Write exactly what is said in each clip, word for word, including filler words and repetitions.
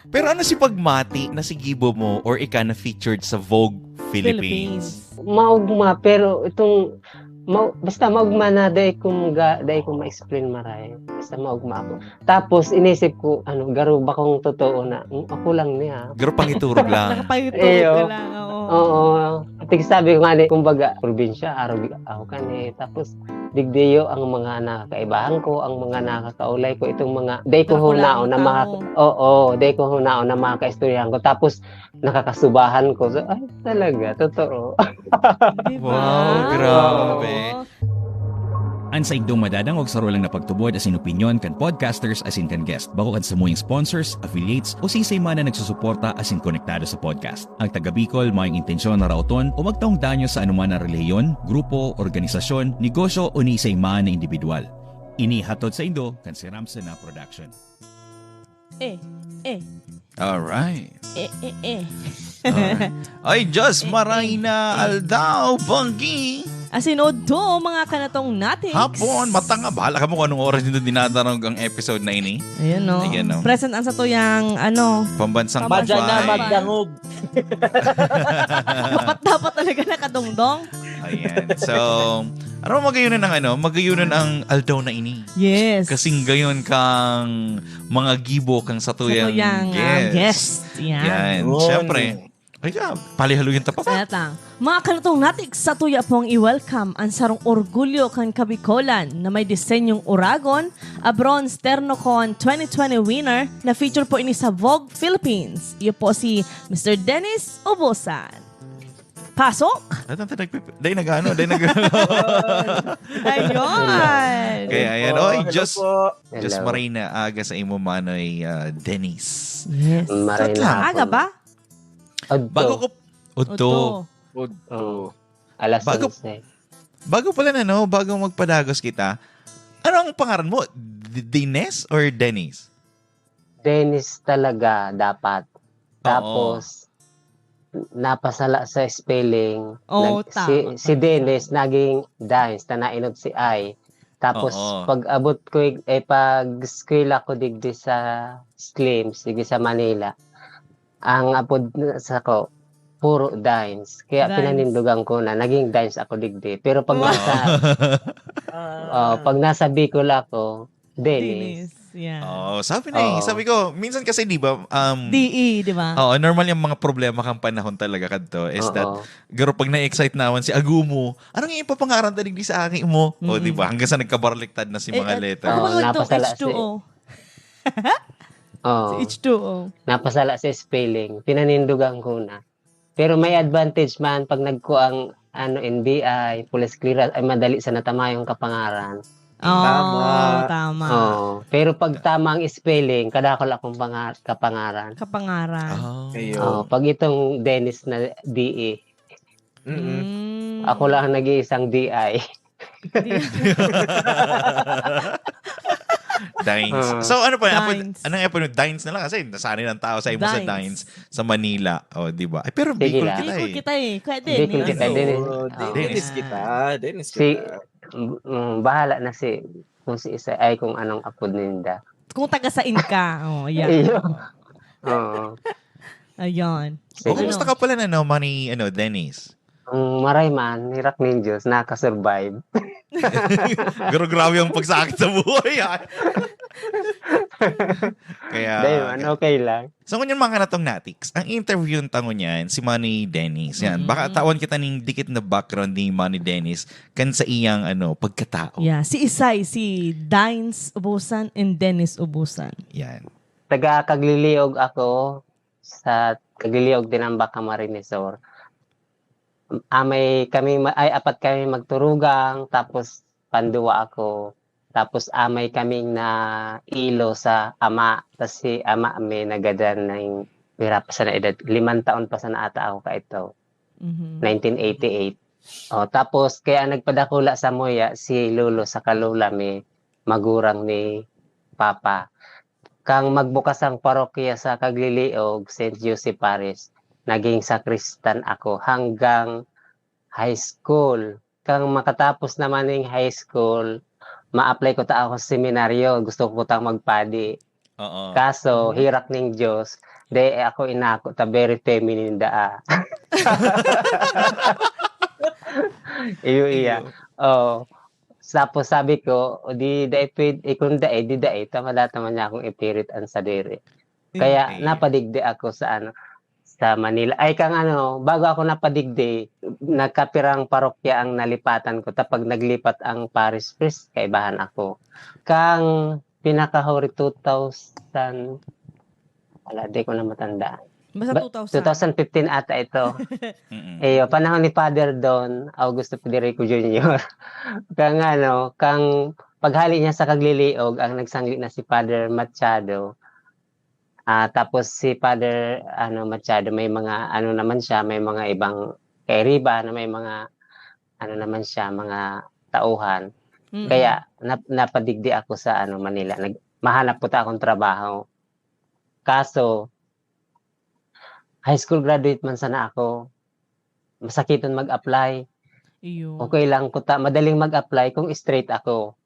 Pero ano si pagmati na si gibo mo or ika na featured sa Vogue Philippines? Maugma, pero itong ma- basta maugma na dai ko mga dai ko ma-explain maray. Basta maugma ako. Tapos inisip ko ano garo ba kung totoo na "Hmm, ako lang niya. Garo pangiturog lang. Nakapahitulog Eyo. ka lang. Oo. Oo. Tig sabi ko nga ni, kumbaga, probinsya, arog ako kan eh. Tapos digdiyo ang mga nakakaibahan ko, ang mga nakakaulay ko, itong mga day ko Pero kulang hunaon na ang mga tao. Oo, day ko hunaon na mga kaistoryahan ko. Tapos nakakasubahan ko. So, ay, talaga, totoo. Di ba? Wow, grabe. Oo. An saindong madadangog saro lang na pagtubod asin opinyon kan podcasters asin kan guest, bako kan samuyang sponsors, affiliates o siisay man na nagsusuporta asin konektado sa podcast. Ang taga Bicol mayong intensyon na raoton o magtaong danyo sa anuman na relihiyon, grupo, organisasyon, negosyo o ni isay man na indibidwal. Ini hatod saindo kan Siram Sana Production. Eh, eh, Alright. eh, eh, eh. Alright. Ay, Diyos, Eh, maray eh, na eh. aldaw, Banggi. Asin oto, mga kanatong natiks. Hapon, matanga. Bahala ka mo kung anong oras nito dinadarog ang episode na ini. Ayan, no? Ayan, no? Present ang satuyang, ano, Pambansang Pambansang Madya na Pambansang Pambansang magdangog. dapat, dapat talaga nakadongdong. Ayan. So, ano magayunan ang ano? Magayunan ang aldaw na ini. Yes. Kasing gayon kang mga gibo kang satuyang Satuyang um, guest. guest. Yan. Yan. Yun. Siyempre. Ay, ka, palihaluyan ta pa ba? Sayat lang. Mga kanatong natiks, satuya pong i-welcome ang sarong orgulyo kan Kabikolan na may disenyong uragon, a bronze Ternocon twenty twenty winner na feature po ini sa Vogue Philippines. Iyo po si Mister Dennis Ubusan. Pasok! At ang tinagpip... Dahil nag-ano, dahil nag- Ayun! Kaya ayan, Hello po, oy, hello Diyos, po. Diyos Hello. Marina, aga sa imo manoy, ah, Dennis. Yes. Maray Sat na lang. hapon. Aga ba? Udto. Bago ko, udto. Udto. Udto. Alas Bago- onse. Bago pala na, no? Bago magpadagos kita. Ano ang pangaran mo? D- Dines or Dennis? Dennis talaga dapat. Oo. Tapos, napasala sa spelling. Oo, Nag- si, tama, si tama. Dennis naging Dines, ta nainot si I. Tapos, Oo. pag abot ko, ig- eh, pag eskwela ko digdi sa Slims, digdi sa Manila, ang apod na sako, puro Dines. Kaya Dines. Pinanindugan ko na, naging Dines ako digdi. Pero pag Wow. nasa, Ah. oh, pag nasa Bicol ako, Dennis. Dennis. Yeah. Oo, sabi na eh. Oo. Sabi ko, minsan kasi di ba, um, D E, di ba? Oo, normal yung mga problema kang panahon talaga kadto is that Oo. garo pag na-excite naman si agumo, anong ipapangaran ta digdi sa aki mo? O, Mm-mm. di ba? Hanggang sa nagkabaraliktad na si Eh, mga eh, letter. Ano Oo, ba ito? napasala H two O. Oo. Si H two O. Napasala sa spelling. Pinanindugan ko na. Pero may advantage man pag nagkuang ano, N B I, police clearance, ay madali sa natamayong kapangaran. Oo, Tama. tama. Oo. Pero pag tama ang spelling, kadakol akong pangar- kapangaran. Kapangaran. Ah. Ayun. Oo, pag itong Dennis na D E, Mm-mm. Mm. ako lang ang nag-iisang D I. Di- Dines. Ah. So, ano pa? Apo, Dines. Anong apo? Dines na lang kasi nasanay ng tao sa imo sa Dines. Dines sa Manila. O, di ba? Ay, pero Sige Bicol lang. kita Bicol eh. kita eh. Kaya din. Bicol eh. kita, Dennis. Oo, Oo. Dennis kita. Dennis Si- kita. Mm, bahala na si kung si isa ay kung anong apod ninda. Kung taga sain ka. Oh, yeah. Iyo. Oo. Ayun. O, kumusta ka pala na, no, Manny, ano, Dennis? Ang maray man, hirak nin Diyos, nakasurvive. Pero grabe ang pagsakit sa buhay, ah. Kaya, Dahil man, okay lang. So, ngunyan mga natong natiks, ang interview ta ngunyan, si Manny Dennis. Yan. Mm. Baka tawan kita ning dikit na background ni Manny Dennis kan sa iyang, ano, pagkatao. Yeah, si Isay, si Dines Ubusan and Dennis Ubusan. Yan. Taga Kagliliog ako, sa Kagliliog, Tinambac, Camarines Sur. Amay kami, ma- ay, apat kami magturugang, tapos panduwa ako. Tapos amay kaming na ilo sa ama, tas si ama may nagadan ng pira pa sana edad, limang taon pa sana ata ako kaito, Mhm. nineteen eighty-eight. O, tapos kaya nagpadakula sa muya si lolo sa kalola mi, magurang ni papa. Kang magbukas ang parokya sa Kagliliog, Saint Joseph Parish, naging sakristan ako hanggang high school. Kang makatapos naman ng high school, ma-apply ko ta ako sa seminaryo. Gusto ko tang magpadi. Oo. Kaso, Mhm. hirak ning Diyos, dai ako inako ta very feminine daa. Iyo iya. Iyo. Oh. Tapos sabi ko, "O di dai pwed-, eh, kung dai, di dai, ta wala ta man niya akong ipirit an sadiri." Kaya Okay. napadigdi ako sa ano, sa Manila. Ay, kang ano, bago ako napadigdi, nagkapirang parokya ang nalipatan ko. Tapag naglipat ang parish priest, kaibahan ako. Kang pinakahuri, two thousand, wala, di ko na matandaan. Basta Ba- two thousand. two thousand fifteen ata ito. Mm-mm. Iyo, panahon ni Father Don Augusto Federico Junior. Kang ano, kang paghali niya sa Kagliliog, ang nagsangli na si Father Machado. Ah, tapos si Father, ano, Machado, may mga, ano naman siya, may mga ibang kairiba na may mga, ano naman siya, mga tauhan. Mm. Kaya nap-, napadigdi ako sa, ano, Manila. Nag-, mahanap po ta akong trabaho. Kaso, high school graduate man sana ako. Masakiton mag-apply. Iyo. Okay lang ko ta, madaling mag-apply kung straight ako.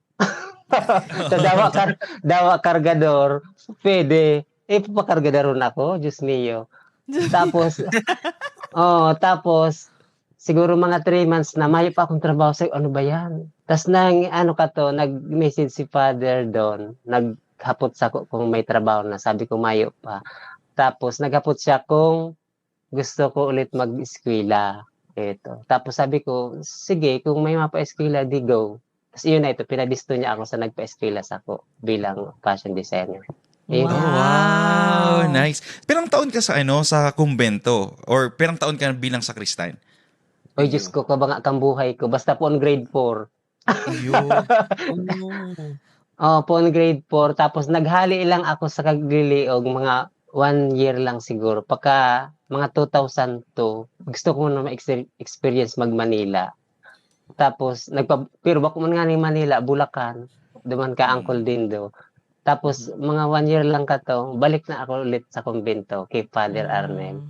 Sa dawa kar-, dawa kargador, pwede. Eh, papakargadaron ako, Diyos mio. Tapos, oh, tapos, siguro mga three months na, mayo pa akong trabaho. Sabi, "Ano ba yan?" Tas nang, ano ka to, nag-message si Father Don, naghapot sako kung may trabaho na. Sabi ko, "Mayo pa." Tapos, naghapot siya kung gusto ko ulit mag-eskwela. Ito. Tapos sabi ko, "Sige, kung may mapaeskwela, di go." Tas iyon na ito, pinabisto niya ako sa nagpaeskwela sako bilang fashion designer. Ayun. Oh, wow, Wow. nice. Pirang taon ka sa ano, sa kumbento? Or pirang taon ka bilang sakristan? Oy, Diyos ko, kabanga kang buhay ko. Basta po on grade four. Ayun. Oh, po on grade four. Tapos naghali lang ako sa Kagliliog, mga one year lang siguro. Pagka mga two thousand two, gusto ko na ma-exper-, experience mag-Manila. Tapos, nagpa-, pero bako man nga ni Manila, Bulacan. Duman ka, Mm. Uncle Dindo. Tapos, mga one year lang ka to, balik na ako ulit sa kumbento kay Father Arnel.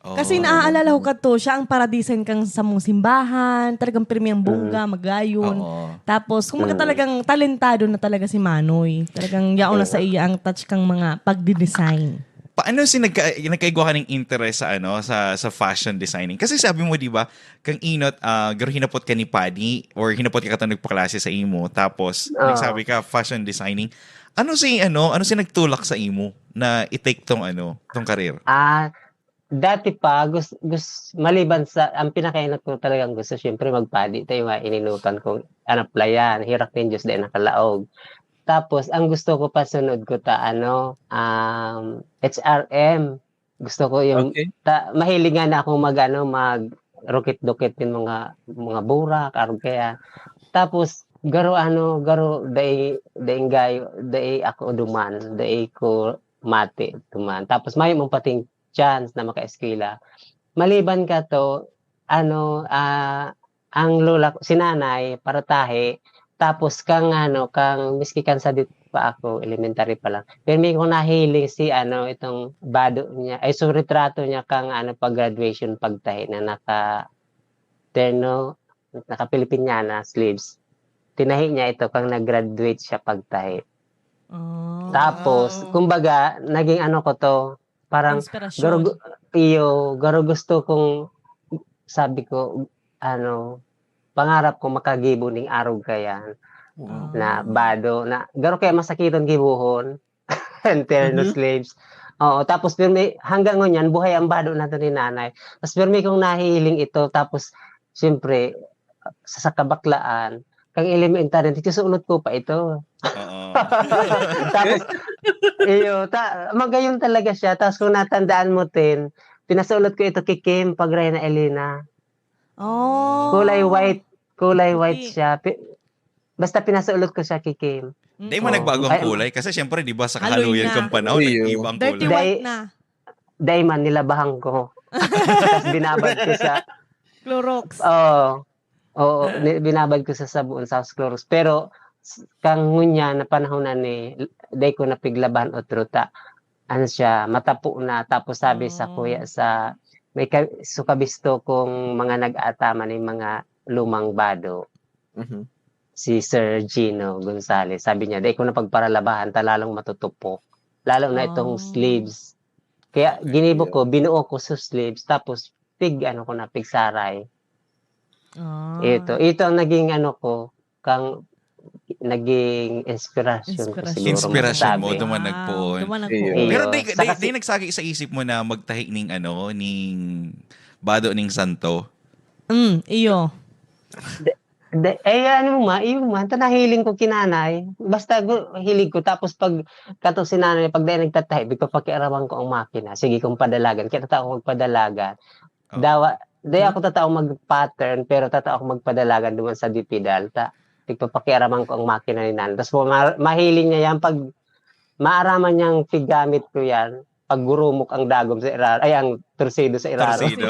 Mm. Kasi Oo. naaalala ko kadto, siya ang paradisan kang samong simbahan, talagang pirmi ang bongga, magayon. Oo. Tapos, kumbaga Mm. talagang talentado na talaga si Manoy. Talagang yaon na Oo. sa iya ang touch kang mga pagdi-design. Paano si nagka, nagkaigwa ka ng interest sa ano, sa, sa fashion designing? Kasi sabi mo, di ba, kang inot, ah, garo hinapot ka ni Paddy or hinapot ka katong nagpaklase sa imo, tapos Oo. nagsabi ka fashion designing. Ano si ano, ano si nagtulak sa imo na i-take tong ano, tong career? Ah, dati pa, gus-, gus-, maliban sa, ang pinakainot ko talagang gusto, syempre, magpadi. Ito yung mga ininutan kong anaplayan, hirak nin Diyos, dahil nakalaog. Tapos, ang gusto ko pa sunod ko ta, ano, um, H R M. Gusto ko yung, Okay. ta, mahilig nga na akong mag, ano, mag rukit-dukit yung mga, mga burak, arog kaya. Tapos, garo, ano, garo, dai, dai gayo, dai ako duman, dai ko mati duman. Tapos, mayo man pating chance na makaeskwela. Maliban kato, ano, ah, ang lola ko, si nanay, paratahe, tapos kang, ano, kang, miski kan sadit pa ako, elementary pa lang. Pirmi kong nahiling si, ano, itong bado niya, ay, so, retrato niya kang, ano, pag-graduation pagtahi na naka-terno, naka-Filipiniana sleeves. Tinahi niya ito kang nag-graduate siya pagtahi. Oh. Tapos, Wow. kumbaga, naging ano ko to, parang, Inspirasyon. garo gu-, iyo, garo gusto kong, sabi ko, ano, pangarap ko makagibo ning arog kayan Wow. na Ah. bado, na garo kaya masakiton gibohon, ang terno Mhm. sleeves. Oo, tapos pirmi, hanggang ngunyan, buhay ang bado nato ni nanay. Tapos pirmi kong nahihiling ito, tapos, siyempre, sa, sa kabaklaan, kang elementary, nagsusuot ko pa ito. Oo. Tapos, iyo, ta-, magayon talaga siya. Tapos kung natandaan mo, Tin, pinasuot ko ito kay Kim pag Reyna Elena. Oh. Kulay white, kulay white Puti. siya. Pi-, basta pinasuot ko siya kay Kim. Mm. Di mo Oo. nagbago ang Ay, kulay? Kasi syempre, di ba, sa Haloy kahaloyan na. kang panahon, Iyo. nag-iba ang Dirty kulay. white Dai-, na. dai man, nilabahang ko. Tapos binabad ko sa, Clorox. oo, oo, ni-, binabad ko sa sabon, sa Clorox. Pero, s-, kang ngunyan na panahon na ni, dai ko napiglabahan otro ta, ano siya, matapo na. Tapos sabi sa Oh. kuya sa, may ka-, so kabisto kong mga nag-aataman ning mga lumang bado, Mhm. si Sir Gino Gonzalez. Sabi niya, "Dai ko na pagparalabahan, ta lalong matutupok." lalo na itong Oh. sleeves. Kaya ginibo Iyo. ko, binuo ko sa sleeves, tapos pig ano ko na, pigsaray. Ah. Ito, ito ang naging ano ko, kang naging inspirasyon ko Inspirasyon. siguro Inspirasyon mo, masasabi. duman Wow, nagpoon. duman Iyo. nagpoon. Pero Iyo. di, Sa di, kasi di nagsagi sa isip mo na magtahi ning ano, ning bado ning santo? Mm, iyo. De, eh, ano ma, iyo man, ta nahiling ko kinanay. Basta gu- hilig ko. Tapos pag kato si nanay, pag dahil nagtatahi, ipagpapakiaraman ko ang makina. Sige kong padalagan. Kaya tata ako magpadalagan. Oo. Dawa, di ako tata ako mag-pattern, pero tata ako magpadalagan duman sa dipidal. Ta, ipagpapakiaraman ko ang makina ni nanay. Tapos ma- mahiling niya yan pag maaraman niyang piggamit ko yan, pag gurumok ang dagom sa iraro, ay, ang torsido sa iraro. Torsido.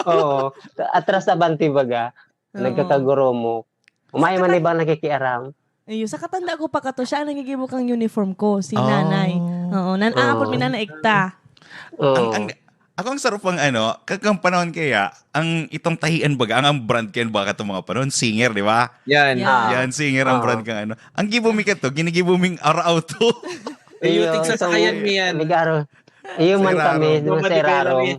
Oo. Atras sa banti baga, Oo. nagkakagurumok. Umay man ibang nakikiaram. Ayun, sa katanda ko pa kato, siya ang nagigibo kang uniform ko, si Oh. nanay. Oo, nan aapot Oo. mi nanay igta. Oo. Ang, ang, ako ang sarap ang ano, kagang panahon kaya, ang itong tahian baga, ang, ang brand kayan baga itong mga panahon, Singer, di ba? Yan. Yeah. Ah. Yan, Singer ang Ah. brand kang ano. Ang gibo mi kato, ginigibo ming araw to. Iyo, Iyo, tigsasakayan itong mi yan. Nag-aro. Iyo Sa man kami, iraro. dun sa Mamadikay lang iraro. yan.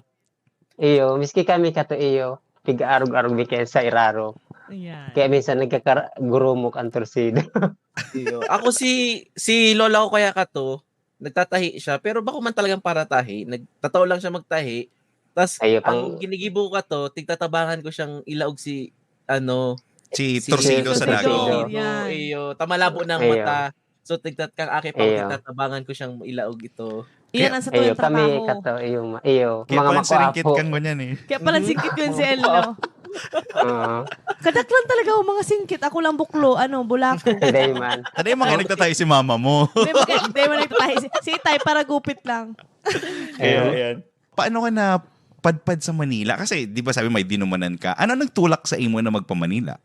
Iyo, miski kami kato iyo, pig-arog-arog mi kaya sa iraro. Ayan. Kaya minsan nagkakagurumok ang torsido. Iyo. Ako si si lola ko kaya kato, nagtatahi siya, pero bako man talagang paratahi, nagtatao lang siya magtahi. Tas Ayo, ang pang- ginigibo ko kato, tigtatabangan ko siyang ilaog si ano, Si si Torsido sa Torsido. dako. Torsido, Yan. iyo, tamalabo na ang Ayo. mata. So tigtat kang aki pa, Iyo. tigtatabangan ko siyang ilaog ito. Iyan Kaya- ang sa Iyo, tuwing kami trabaho. kato, iyo, ma- iyo, Kaya mga pala singkit makuapo. kang ngunyan eh. Kaya pala singkit yun si Elno. Oo. Kadaklan talaga ang mga singkit. Ako lang buklo, ano, bulako. Hindi man. Ano yung mga nagtatahi si mama mo? Hindi mo kaya, hindi mo nagtatahi. Si, si Itay, para gupit lang. Kaya, Ayun. ayan. Paano ka na padpad sa Manila? Kasi, di ba sabi may dinumanan ka? Ano nagtulak sa imo na magpa-Manila?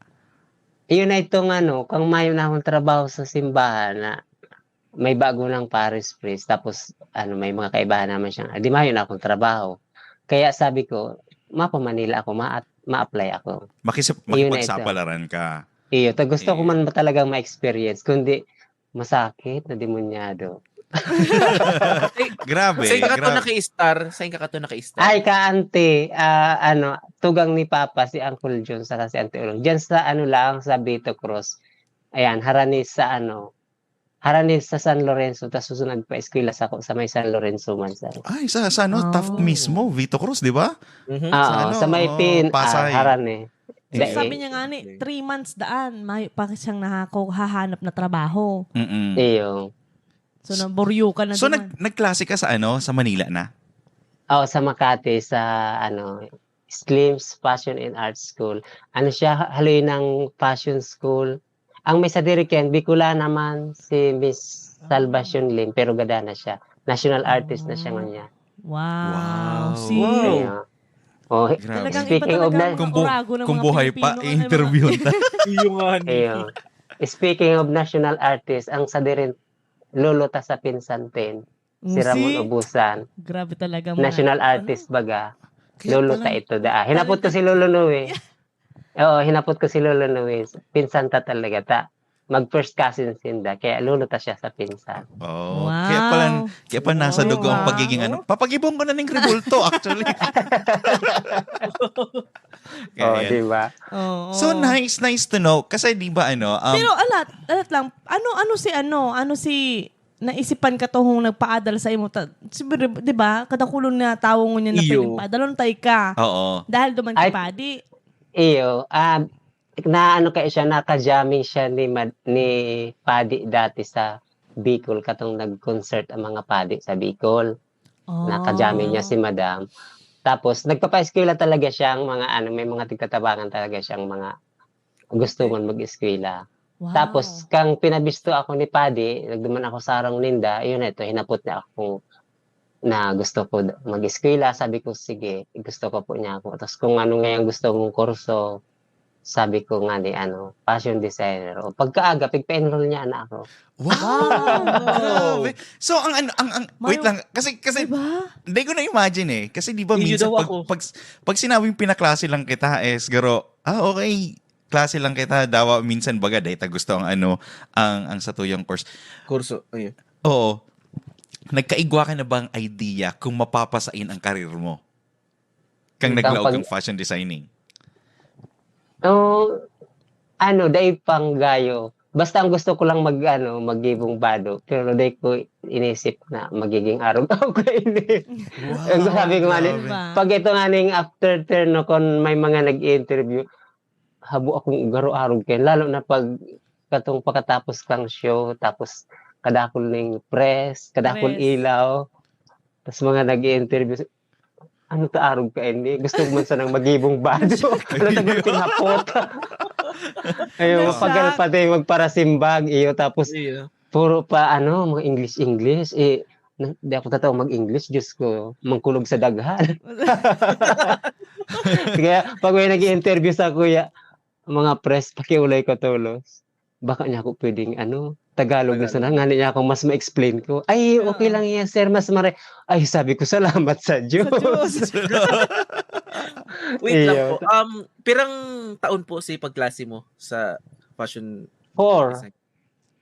Iyon na itong ano, kang mayo na akong trabaho sa simbahan na may bago ng parish priest. Tapos, ano, may mga kaibahan naman siyang, di mayo na akong trabaho. Kaya sabi ko, mapa-Manila ako, ma- ma-apply ako. Makisip, Iyon na ito. makipagsapalaran ka. Iyo, ta gusto ko Iyo. man ba talagang ma-experience, kundi masakit na demonyado. Grabe, Sa ka to grabe. naka-star? Sa ka to naka-star? Ay, ka auntie, ah, ano, tugang ni Papa, si Uncle John, saka si Auntie Ulong. Diyan sa, ano lang, sa Vito Cruz. Ayan, harani sa, ano, harani sa San Lorenzo, tas susunod pa eskwela sa, sa may San Lorenzo man, sir. Ay, sa, sa ano, Taft Oh. mismo, Vito Cruz, di ba? Mhm. Ah, Sa oo, ano, sa may oh, pin, ah, Pasay. harani. So, Dai. sabi niya nga ni, three months daan, may pa siyang nahako, hahanap na trabaho. Mm-mm. Iyo. So, naburyo ka na So, duman. nag, nagklase ka sa ano, sa Manila na? Oh, sa Makati, sa, ano, Slim's Fashion and Art School. Ano siya, ha- haloy ng fashion school. Ang may sadiri ken, Bicolana man si Miss Salvacion Lim, pero gada na siya. National artist na siya Ah. ngunyan. Wow. Wow. See? Wow. Kaya, oh, he- Grabe. Talagang iba speaking of talaga na- ang Kung, mga bu- orago ng kung mga buhay Pilipino, pa, ano, i-interview ta. Iyo nga. Iyo. Speaking of national artist, ang sadiri, lolo ta sa pinsan ten, si Mm, Ramon see? Ubusan. Grabe talaga mga, National ano? artist baga. Kaya Lolo pala, ta ito da. Hinapot ko si Lolo Noe. Oo, hinapot ko si Lolo Noe. Pinsan ta talaga ta. Mag first cousin sinda. Kaya lolo ta siya sa pinsan. Oh, kaya pala, Wow. kaya pala nasa dugo ang Wow. pagiging ano. Papagibong ko na ning rebulto, actually. Kaya Oh, yan. di ba? Oo. So nice, nice to know. Kasi di ba ano, um, Pero alat, alat lang, ano, ano si ano, ano si, naisipan ka to hong nagpaadal sa imo? Ta, si, di ba, kadakulon na tawo ngunyan na Iyo. pwedeng paadalon, tay ka. Oo. Dahil duman Ay, kay Padi. Iyo, ah, na ano kaya siya, naka-jamming siya ni Mad-, ni Padi dati sa Bicol, katong nag-concert ang mga padi sa Bicol. Naka-jamming niya Oh. si Madam. Tapos, nagpapaeskwela talaga siyang mga ano, may mga tigtatabangan talaga siyang mga gusto man mag-eskwela. Tapos, Wow. kang pinabisto ako ni Padi, nagduman ako sa harong ninda, yun na ito, hinapot niya ako na gusto ko d-, mag-eskwela. Sabi ko, "Sige, gusto ko po niya ako." Tapos kung ano nga yung gusto mong kurso, sabi ko nga ni ano, fashion designer. O pagkaaga, pigpa-enroll niya na ako. Wow! Wow! Grabe. So, ang, ang, ang, ang, wait Mayo-, lang. Kasi, kasi, Di ba? hindi ko na-imagine eh. Kasi di ba Iyo minsan daw pag, ako. pag, pag sinabing pinaklase lang kita, eh, siguro, ah, okay, klase lang kita, dawa minsan baga, dahil ta gusto ang ano, ang, ang sa tuyang course. Kurso, ayun. Oo. nagkaigwa ka na bang idea kung mapapasain ang career mo? Kang Kang naglaog pag- kang fashion designing? No, ano, dai pang gayo. Basta ang gusto ko lang mag, ano, maggibong bado. Pero dai ko inisip na magiging arog ako kaini. Ang sabi ko nga ni, grabe. Diba? Pag ito nga ning after turn, no, kung may mga nag-interview, habo akong garo-arog kayo. Lalo na pag katong pagkatapos kang show, tapos kadakol ning press, kadakol Press. ilaw, tapos mga nag-interview, ano ta arog kaini? Gusto ko man sanang magibong bado. Ano ta gulting hapot? Ayun, Nasak. Pagal pati magparasimbag, iyo, tapos Iya. puro pa ano, mga English, English. Eh, na, di ako tataw mag-English, Diyos ko, mangkulog sa daghan. Kaya pag may nag-interview sa kuya, mga press, pakiulay ko tolos. Baka niya ako pwedeng ano, Tagalog na Tagalog. sana, nga niya ako mas ma-explain ko. Ay, okay Oo. lang yan, sir. Mas mare... Ay, sabi ko, salamat sa Diyos. Sa Diyos. Wait lang Iyo. po. Um, pirang taon po si pagklase mo sa fashion Four. design?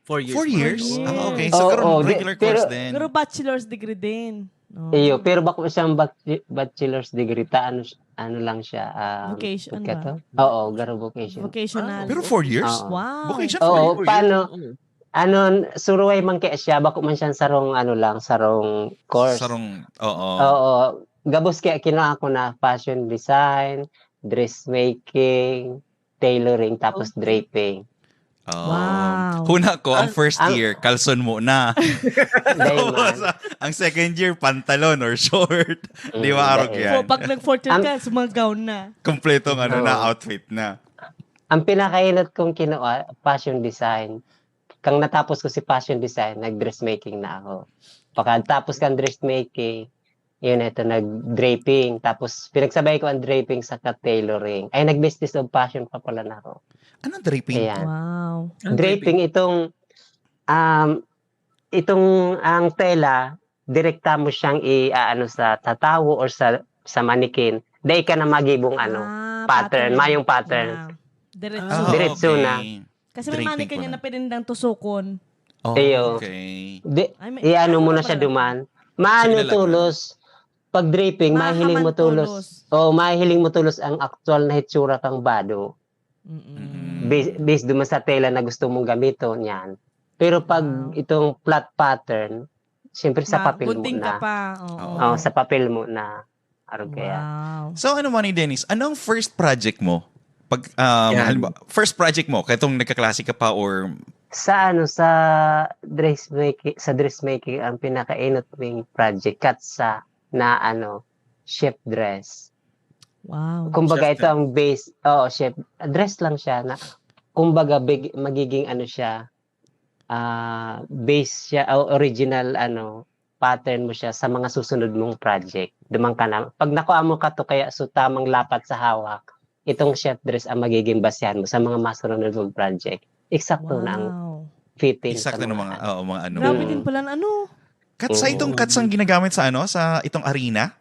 Four years. Four po. years? Oo. Ah, okay. Oo, So, karon oo, di- regular course pero- din. Pero bachelor's degree din. Oh. Iyo, pero bako siyang bac- bachelor's degree, ta ano, ano lang siya, ah, Vocation pagka ba? to? Oo, garo vocation. Vocational. Pero four years? Oo. Wow. Vocation Oo, four Four years? years? paano? Oo. Ano, suruway man kaya siya, bako man siyang sarong, ano lang, sarong course. Sarong, oo. Oo, gabos kaya kinuha ko na fashion design, dressmaking, tailoring, tapos Okay. draping. Oo. Wow. Huna ko, ang Ang- first ang- year, kalson mo na. Dahil man. Tapos, ang second year, pantalon or short. Di ba, Mm, arog dahil- yan? So, pag nag-fourth year Ang- ka, sumagaw na. Kompletong ano na, Oo. outfit na. Ang pinakainot kong kinuha, fashion design. Kang natapos ko si fashion design, nag-dressmaking na ako. Pagkatapos kang dressmaking, yun, ito, nag-draping. Tapos, pinagsabay ko ang draping sa tailoring. Ay, nag-business of fashion pa pala na ako. Anong draping? Ayan. Wow. Ang Draping itong, um, itong, ang tela, direkta mo siyang i-, aano sa tatawo or sa, sa manikin. Dai ka na magibong ano, Ah, pattern, mayong pattern. Yeah. Diretso. Ah, Diretso na. okay. Kasi may Draping manikin pala. Yan na pwedeng dang tusukon. Oh, Iyo. Okay. Di, Ay, may, iano ano mo na ba siya talaga? duman. Maano Sige na lang. Tulos, pag draping, mahiling mo Mahaman tulos. tulos. Oh, mahiling mo tulos ang aktual na hitsura kang bado. Mm-mm. Mm. Based, based duman sa tela na gusto mong gamiton, yan. Pero pag Wow. itong flat pattern, siyempre sa Ma-, papel mo gunting ka na. pa. Oo. Oo. Oh, sa papel mo na. Araw kaya. Wow. So, ano man ni Dennis, anong first project mo? Pag, um, Yan. halimbawa, first project mo, kaya itong nagkaklase ka pa or... Sa ano, sa dressmaking, sa dressmaking, ang pinakainot ming project, katsa na ano, chef dress. Wow. Kumbaga, Chef ito ang base, oo, chef, dress lang siya na, kumbaga, big, magiging ano siya, ah, base siya, o original, ano, pattern mo siya sa mga susunod mong project. Duman ka na, pag nakuha mo ka to, kaya so tamang lapat sa hawak, itong chef dress ang magiging basehan mo sa mga masunod mong project. Eksakto na ang Wow. fitting sa Eksakto ng mga, ano. Oo, mga ano. Grabe Mm. din pala, ano? Katsa itong Oo. katsang ginagamit sa ano, sa itong arena?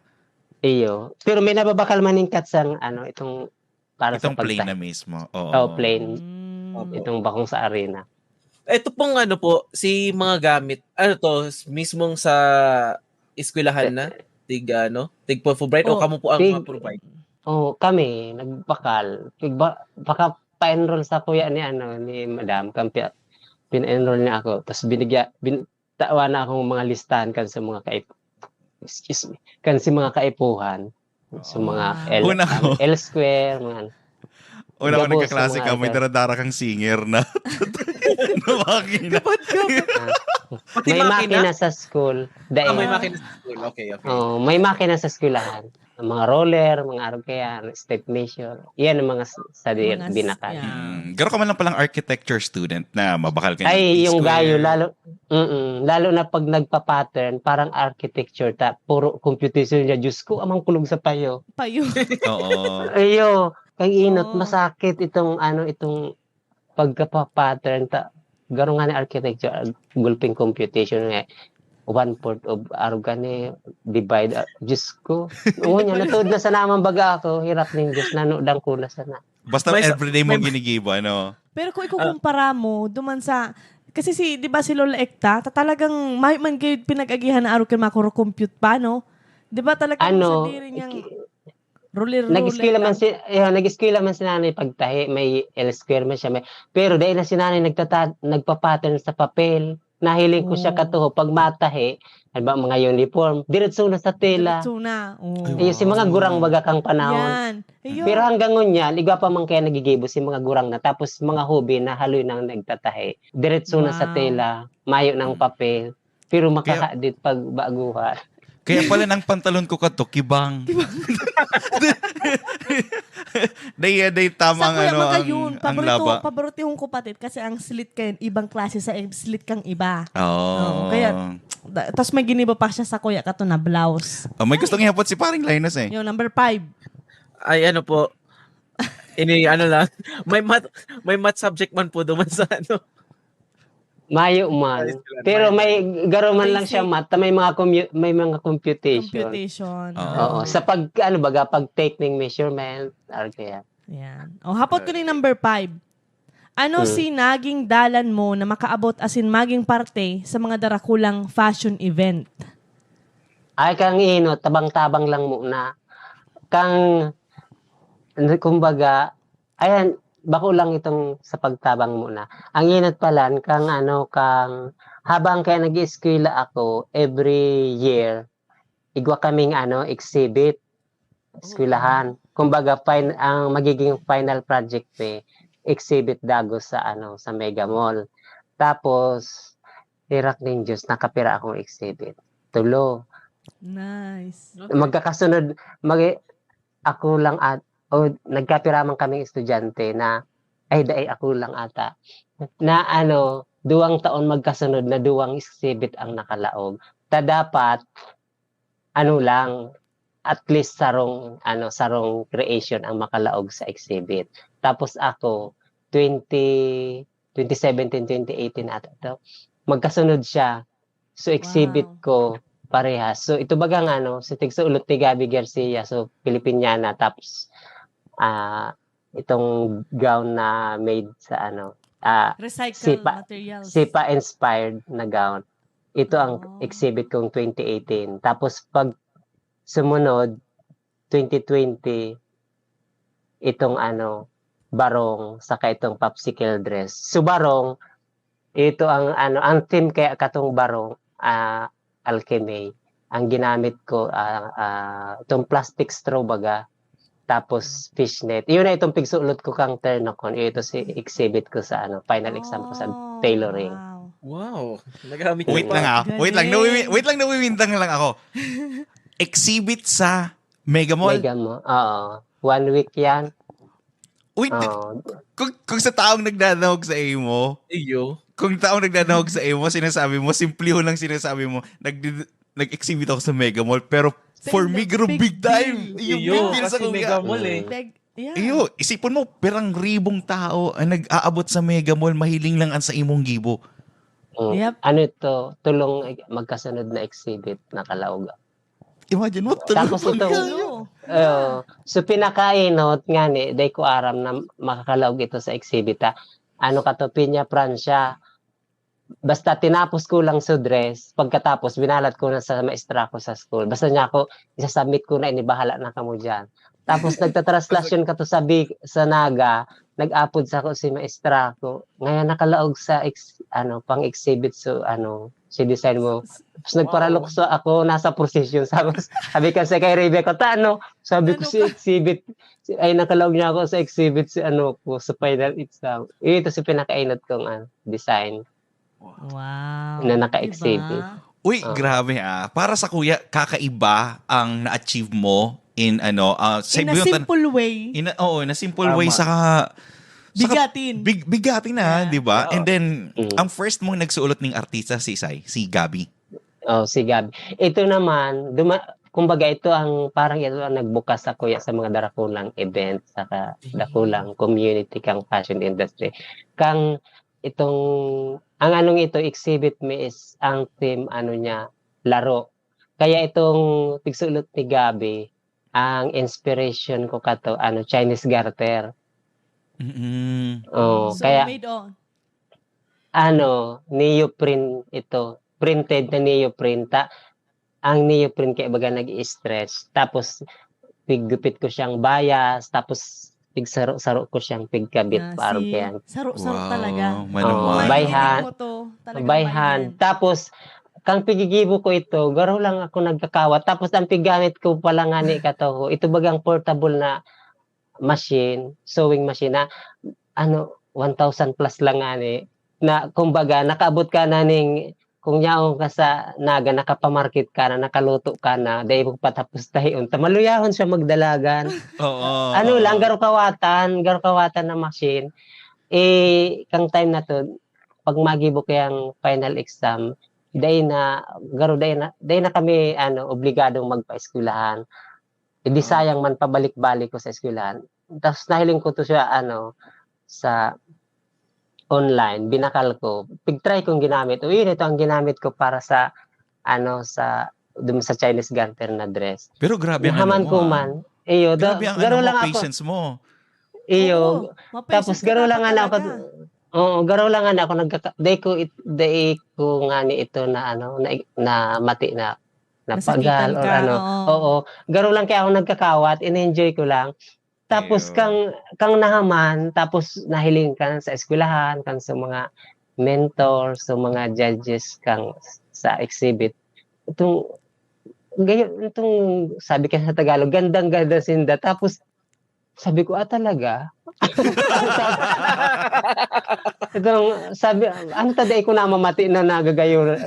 Iyo. Pero may nababakal man yung katsang, ano, itong para Itong sa plain pagta- na mismo. Oo. Oh, plain. Mm. Opo. Itong bakong sa arena. Ito pong ano po, si mga gamit, ano to, mismong sa eskwelahan na, tig ano, tig Fulbright o Oh, kamo po ang tig- ma-provide? Oh, kami, nagbakal. Igba, baka pa-enroll sa kuya ni, ano, ni madam, kampi, pina-enroll niya ako. Tapos binigya, bin, tawa na akong mga listahan kan sa mga kaip-, excuse me, kan si mga kaipuhan. Sa mga Wow. L, Una ko. ano, L square, mga ano. Una ko Gabos nagkaklase sa ka, mga may ano. daradara kang singer na. na makina. Pati May makina? makina sa school. Dahil, Ah, may makina sa school. Okay, okay. Oh, may makina sa eskwelahan. Ang mga roller, mga arog kaya, step measure. Yan ang mga s-, sa di, Mga s-, binakal. yeah. Mm. Garo ka man lang palang architecture student na mabakal ka Ay, ng yung T-square. gayo, lalo, mm, lalo na pag nagpa-pattern, parang architecture, ta, puro computation niya. Diyos ko, amang kulog sa payo. Payo. Oo. Ayo, kay inot, Oo. Masakit itong, ano, itong pagkapa-pattern ta. Garo nga ni architecture, gulping computation nga, one-fourth of, arog ka ni, divide, ah, Diyos ko. Oo niya, natuod na sa naman baga ako, hirap ning Diyos, nanudan ko na sana. Basta May sa- everyday mong may- ginigibo, ano? Pero kung ikukumpara mo, duman sa, Kasi si, di ba si Lola Ekta, ta-, talagang may man kayo pinag-agihan na araw kay makuro-compute pa, no? Di ba talagang Ano, sa diri niyang iki-, ruler-ruler nag-eskwela man lang? si, eh, nag-eskwela man si nanay pagtahi, may L square man siya, may, pero dahil na si nanay nagtata-, nagpa-pattern sa papel, nahiling ko siya Oh. katuho, pag matahi, halimbawa, mga uniform, diretso na sa tela. Diretso na. Oh. Ay, Ayun, si mga wow. gurang baga kang panahon. Yan. Ayun. Pero hanggang ngunyan, igwa pa man kaya nagigibo si mga gurang na, tapos mga hobby na haloy nang nagtatahi. Diretso na sa Wow. tela, mayo ng Mm. papel, pero Kaya makakadit pag baguhan. Kaya pala nang pantalon ko kadto, kibang. Kibang. Day, day, tama Sa ang kuya, ano, mga ang, yun, ang paborito, laba. paboritihon ko pati kasi ang slit kayo, ibang klase sa ib-, slit kang iba. Oo. Oo, kaya, da-, tas may ginibo pa siya sa kuya kato na blouse. Oh, may Ay. gustong ihapot si Paring Linus eh. Yung number five. Ay, ano po, ini, ano lang, may math, may math subject man po duman sa ano. Mayo man. Ayos lang, Pero mayo may man. garo man lang siya Basic. math, may mga commu-, may mga computation. Computation. Oo. Oo, sa pag, ano baga, pag tape ng measurement, or kaya. Yan. O, hapot ko ni Okay. number five. Ano Hmm. si naging dalan mo na makaabot asin maging parte sa mga darakulang fashion event? Ay, kang inot, tabang-tabang lang muna. Kang, kumbaga, ayan, bako lang itong sa pagtabang muna. Ang inot palan, kang ano, kang, habang kaya nag-ieskwela ako, every year, igwa kaming ano, exhibit, eskwelahan. Kumbaga, fin-, ang magiging final project ni exhibit dagos sa ano, sa Mega Mall. Tapos, hirak ning Diyos, nakapira akong exhibit. Tulo. Nice. Okay. Magkakasunod, mag-, ako lang at, o nagkapira man kaming estudyante na, ay, dai, ako lang ata, na ano, duwang taon magkasunod na duwang exhibit ang nakalaog. Ta dapat, ano lang, at least sarong, ano, sarong creation ang makalaog sa exhibit. Tapos ako, twenty, twenty seventeen, twenty eighteen ata to, magkasunod siya. So, exhibit Wow. ko parehas. So, ito bagang ano, si Tigsulot ni Gabby Garcia, so, Filipiniana, tapos, ah, itong gown na made sa ano, ah, Recycle sipa, materials. sipa inspired na gown. Ito ang Oh. exhibit kong twenty eighteen. Tapos, pag sumunod, twenty twenty, itong ano, barong, saka itong popsicle dress. So, barong, ito ang ano, ang theme kaya katong barong, ah, alchemy. Ang ginamit ko, ah, ah, itong plastic straw baga, tapos fishnet. Yun na itong pigsulot ko kang Ternocon. Ito si exhibit ko sa ano, final exam ko sa Oh, tailoring. wow. Wow, nagamit Wait mo lang, pa. ah. Wait lang, Galing. nawiwi-, wait lang, nawiwindang lang ako. Exhibit sa Mega Mall? Mega Mall, oo. One week yan. Uy, di-, Oo. kung, kung sa taong nagdadangog sa imo, Iyo. kung taong nagdadangog sa imo, sinasabi mo, simplihon lang sinasabi mo, "Nagdi-, nag-exhibit ako sa Mega Mall," pero for Same, me, big, big big time. deal. Iyo, Iyo, big deal sa kasi kuya. Mega Mall eh. Mm. Big, yeah. Iyo, isipon mo, pirang ribong tao ang nag-aabot sa Mega Mall, mahiling lang ang sa imong gibo. Mm. Yep. Ano ito? Tulong, eh, magkasunod na exhibit, nakalaog. Imagine mo, Tapos tulong ito, kayo. Oo. So, pinakainot nga ni, dai ko aram na makakalaog ito sa exhibit, ah. Ano ka to, Piña Francia. Basta tinapos ko lang sa dress, pagkatapos, binalat ko na sa maestra ko sa school. Basta niya ako, isasubmit ko na, ini bahala na kamo dyan. Tapos, nagta-translation ka to sa Big-, sa Naga, nag-apod sa ako si maestra ko. Ngayon, nakalaog sa ex-, ano, pang-exhibit, so, ano, si design mo. Tapos, Wow. nagparalukso ako, nasa procession. Sabi, sabi kasi kay Rebecca, "Ta, ano?" Sabi ko, Ano "Si ka? exhibit, si, ay, nakalaog niya ako sa exhibit, si ano ko, sa final exam." Ito si pinakainot kong, ano, design Wow. na naka-exhibit. Diba? Uy, Oo. grabe, ah. Para sa kuya, kakaiba ang na-achieve mo in, ano, ah, sa In a buhay mo tan-, simple way. in a, oo, in a simple way, Tama. saka, saka Bigatin. big-, bigatin na, Yeah. di ba? Oo. And then, Mm. ang first mong nagsuot ning artista, si Isay, si Gabby. Oh, si Gabby. Ito naman, duma-, kumbaga, ito ang, parang ito ang nagbukas sa kuya sa mga darakulang event, saka dakulang community kang fashion industry. Kang itong, ang anong ito, exhibit mi is ang theme, ano niya, laro. Kaya itong pigsulot ni Gabby, ang inspiration ko kato, ano, Chinese garter. Mm-mm. Oo, So, kaya made on. ano, neoprene ito, printed na neoprene. Ta-, ang neoprene kaya baga nag-i-stretch. Tapos, piggupit ko siyang bayas, tapos pigsaro-saro ko siyang pigkabit, Ah, parang si kaya. Saro-saro Wow, talaga. manual. Oo, by Pag hand. mo to, talagang By by hand. hand. Tapos, kang pigigibo ko ito, garo lang ako nagkakawat. Tapos, ang piggamit ko pala nga ni kataho, ito bagang portable na machine, sewing machine na, ano, one thousand plus lang nga ni, na kumbaga, nakaabot ka na ning, kung yaon ka sa Naga, nakapamarket ka na, nakaluto ka na, dai mo patapos tahion, ta maluyahon siya magdalagan. Oo, Ano lang, oo. garo kawatan, garo kawatan na machine. Eh, kang time na to, pag magibo kayang final exam, dai na, garo dai na, dai na kami, ano, obligadong magpaeskwelahan. Edi Oo. sayang man, pabalik-balik ko sa eskwelahan. Tas nahiling ko to siya, ano, sa online, binakal ko. Pig-try kong ginamit. O, yun, ito ang ginamit ko para sa, ano, sa, dun sa Chinese garter na dress. Pero grabe ang Nahaman ano mo, ko ah. man. Iyo, da-, Grabe ang garo ano mo, lang ako. patience mo. Iyo. Oo, ma-patience Tapos ka garo lang dapat nga na ako, talaga. oo, garo lang nga na ako nagkaka-, dai ko it-, dai ko nga ni ito na ano, na, na mati na, na Nasakitan pagal or ka, ano. oo. Oo, garo lang kaya ako nagkakawat, in-enjoy ko lang. Tapos Ayun. kang, kang nahaman, tapos nahiling ka sa eskwelahan, kang sa mga mentor, sa mga judges, kang sa exhibit. Itong, gayo, itong sabi ka sa Tagalog, gandang-ganda sinda. Tapos, sabi ko, "Ah, talaga?" Itong, sabi, ano ta, dai ko namamati na nagagayo.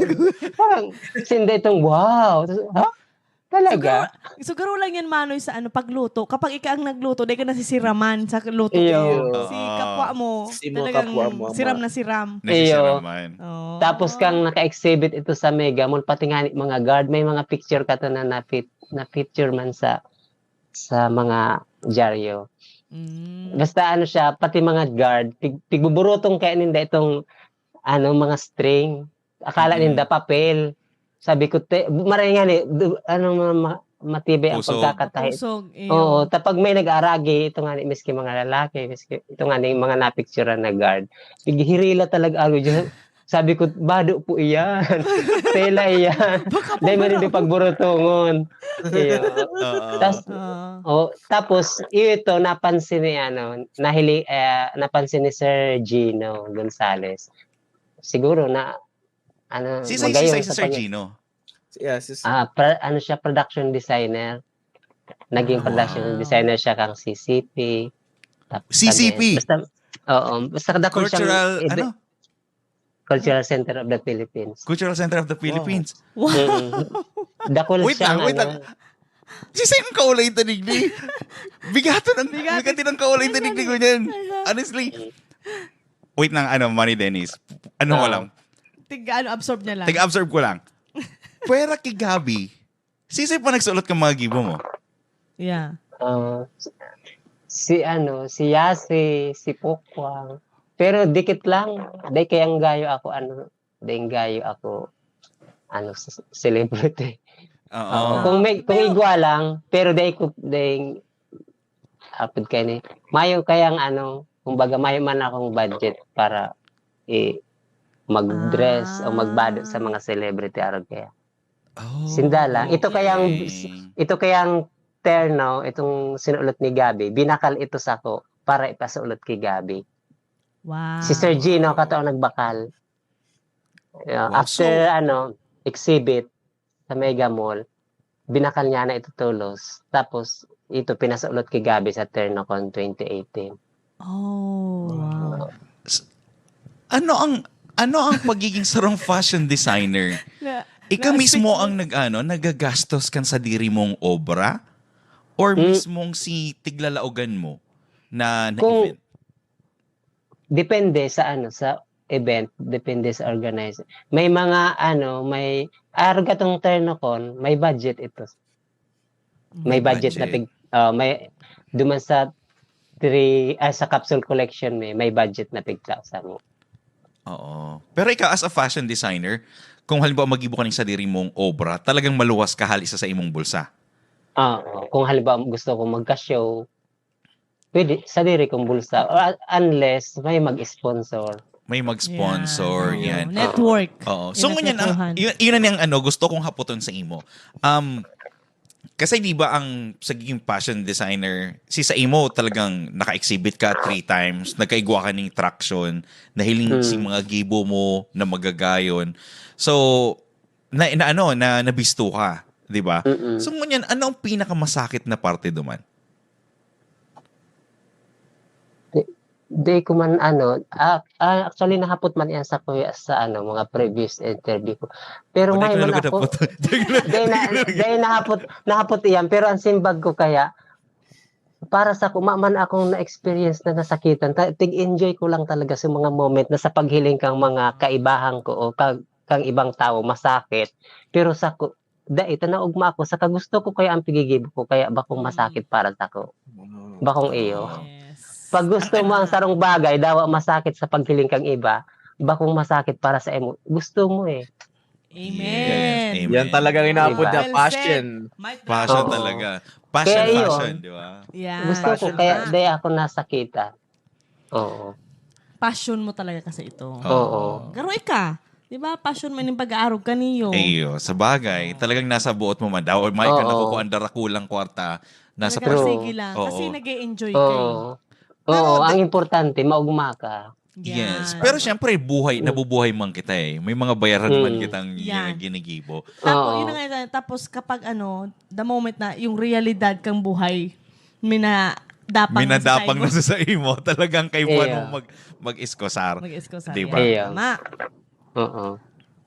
Parang, sinda itong, wow. Ha? Talaga? Siguro, siguro lang yan, Manoy, sa ano, pagluto. Kapag ika ang nagluto, dai ka nasisiraman sa luto Iyo. mo. Si Oo. kapwa mo, Si mga talagang kapwa mo, siram ma- na siram. Nasisiraman. Oo. Tapos kang naka-exhibit ito sa Mega Mall, pati nga ni mga guard, may mga picture ka to na napit-, na-feature man sa, sa mga dyaryo. Mm. Basta ano siya, pati mga guard, pig-, pigbuburutong kaya ninda itong, ano, mga string. Akala Mm. ninda papel. Sabi ko, "Te," maray nga ni, du-, ano, ma-, ma-, matibay ang Kusog. pagkakatahi. Kusog, iyo. Oo, tapag may nag-aaragi, ito nga ni, miski mga lalaki, miski, ito nga ni, mga napicturan na guard. Pighirila talaga ako diyan. Sabi ko, "Bado po iyan. Tela iyan." Baka Dahil man pabara. hindi pagburutungon. Iyo. Oo. Tas, Oo. oh, tapos, ito, napansin ni, ano, nahili-, eh, napansin ni Sir Gino Gonzales. Siguro na, ano, Sisay, magayon sisay sa si Sir pag- Gino? Yeah, sis- Ah, pra-, ano siya, production designer. Naging Ah, production wow. designer siya kang C C P. Tapos C C P? kami, basta, oo, basta dakul siyang Cultural, ebe-, ano? Cultural Center of the Philippines. Cultural Center of the Wow. Philippines. Wow. Mm. Dakul Wait siyang lang, wait ano. lang. Sisay ang kaulay ta digdi? Bigaton ang, Bigaton. bigaton ang kaulay ta digdi ko niyan. Ano? Honestly. Wait lang, ano, Manny Dennis. Ano ko Oo. lang? Tig-, ano, absorb niya lang. Tig-absorb ko lang. Pwera ki Gabby, sisay pa nagsulat kang mga gibo mo? Yeah. Ah, si, si ano, si Yasi, si Pokwang. Pero dikit lang. Dai kayang gayo ako, ano, dai gayo ako, ano, s-, celebrity. Oo. Oo, kung may, kung Pero igwa lang, pero dai ko, dai, apod kaya ni, mayo kayang, ano, kumbaga, mayo man akong budget para i-, mag-dress o magbado sa Ah. mga celebrity, arog kaya. Oh, Sinda lang. Ito kayang, okay. ito kayang terno, itong sinuot ni Gabby, binakal ito sako para ipasuot kay Gabby. Wow. Si Sir Gino, kato ang nagbakal. Yeah, Wow, after, so ano, exhibit sa Mega Mall, binakal niya na ito tolos. Tapos, ito, pinasuot kay Gabby sa TernoCon twenty eighteen. Oh, wow. Wow. S-, ano ang, ano ang pagiging sarong fashion designer? Na, Ika mismo na-speak ang mo. nag-ano, nagagastos kan sadiri mong obra? Or Hmm. mismong si tiglalaogan mo na, na Kung event? depende sa ano, sa event, depende sa organizer. May mga ano, may, arog katong TernoCon, may budget ito. May May budget na budget. pig-, ah, may, duman sa three, ah, sa capsule collection may, may budget na pigtao sa mo. Oo. Pero ikaw, as a fashion designer, kung halimbawa maggibo ka ning sadiri mong obra, talagang maluwas ka hali sa, sa imong bulsa? Oo. Kung halimbawa gusto ko magka-show, pwede, sadiri kong bulsa. Or, unless may mag-sponsor. May mag-sponsor, Yan, yan. oo. Network. Oo. So, Yung ngunyan, ang, natwetuhan. yun, yun na yung ano, gusto kong haputon sa imo. Um, kasi di ba ang saging fashion designer, si sa imo talagang naka-exhibit ka three times, nagkaigwa ka ning traction, nahiling Mm. si mga gibo mo na magagayon. So, na, na ano, na nabisto ka, di ba? Mm-mm. So, ngunyan, ano ang pinakamasakit na parte duman? Di, di ko man ano, ah, ah, actually nahapot man yan sa kuya sa ano, mga previous interview ko. Pero O, di may ko na man lugod ako, hapot. di na, di nahapot, nahapot iyan, pero ang simbag ko kaya, para sa ko, ma-, man akong na-experience na nasakitan, ta-, tig-enjoy ko lang talaga sa mga moment na sa paghiling kang mga kaibahan ko o kang, kang ibang tao masakit. Pero sa ko, dai, ta naugma ako, sa kagusto ko kaya ang pigigibo ko, kaya bakong masakit para sa ko. Bakong iyo. Yes. Pag gusto mo ang sarong bagay, dawa masakit sa paghiling kang iba, bakong masakit para sa imo. Gusto mo eh. Amen. Yes, amen. Yan talagang inaapod Diba? na Well passion. Said. Mic Passion drop. Oo. talaga. Passion, Kaya yun. Passion, di ba? Yeah. Gusto ko, Passion, kaya passion. Dai ako nasakita. Oo. Passion mo talaga kasi ito. Oo. Pero ika, di ba, passion mo yung pag-aarog kaniyo. Iyo, sa bagay, talagang nasa buot mo man daw. May ka Oo. nakukuha ang darakulang kwarta, nasa Talaga, passion. sige lang. Oo. Kasi nag-e-enjoy kayo. Oo. Pero Oo, di- ang importante, maugma ka. Yes. Yan. Pero siyempre, buhay, Mm. nabubuhay man kita eh. May mga bayaran man Mm. kitang Yan. ginigibo. Tapos, Oo. yun na nga, tapos kapag ano, the moment na yung realidad kang buhay, minadapang, Minadapang na na sa sa imo, talagang kaipuhan Iya. mong mag, mag-iskosar. Mag-iskosar. Di Yan. ba? Iya. Tama. Oo.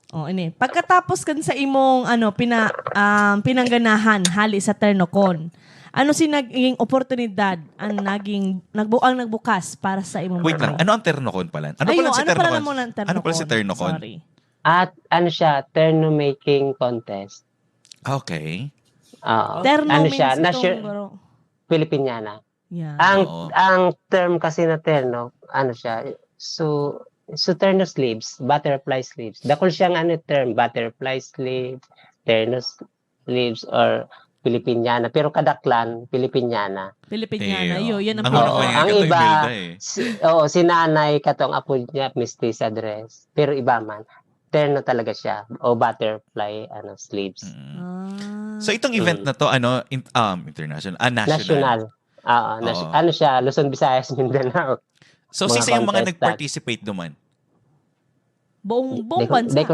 O, ini. Pagkatapos kan sa imong ano, pina, um, pinangganahan hali sa Ternocon, ano si naging oportunidad ang naging nagbu ang nagbukas para sa imong Wait lang, buhay? Ano ang Ternocon pala? Ano Ayun, pala si ano pala Ternocon? mo ng Ano pala si Ternocon? Sorry. At ano siya, Terno making contest. Okay. Oo. Terno Ano means siya, itong nation, garo. Filipiniana. Yeah. Ang Oo. ang term kasi na terno, ano siya, so so terno sleeves, butterfly sleeves. Dakul siyang ano term, butterfly sleeve, terno sleeves or Filipiniana. Pero kadaklan, Filipiniana. Filipiniana, Iyo. yun. Yan ang Ang pinaka- una ko Oo, yan, ang ikaw, iba, Imelda eh. si, oo, si nanay, katong apo niya, mestiza dress. Pero iba man, terno talaga siya. O butterfly, ano, sleeves. Mm. Ah. So itong event Mm. na to, ano, in, um, international, ah, national. National. Oo, nas- Oo. ano siya, Luzon, Visayas, Mindanao. So Mga sisay ang mga contestant. nag-participate duman? Buong, buong Di ko, bansa. di ko,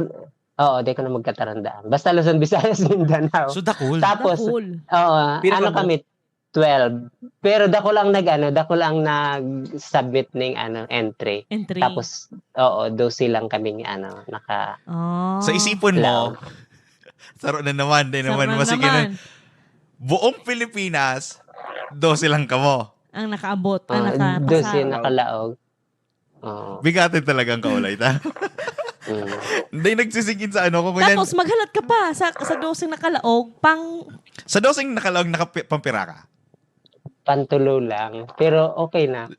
oo, di ko na magkatarandaan. Basta Luzon, Visayas, Mindanao. So dakul. Tapos, Dakul. oo, ano Pinaka- kami, twelve. Pero dakul ang nag-ano, dakul ang nag-submit ning ano, entry. Entry. Tapos, oo, dose lang kaming ano, naka... Oh. Sa isipon mo, Lang. Saro na naman, di naman Sarap masige na. naman. Buong Pilipinas, dose lang kamo. Ang nakaabot, ang Ah, nakapasar. dose nakalaog. Oo. Bigatin talagang kaulay ta. Mm. Hindi, nagsisingin sa ano ko. Kunyan, Tapos maghalat ka pa sa sa doseng nakalaog pang sa doseng nakalaog, nakapi- pampira ka. Pantulo lang. Pero okay na.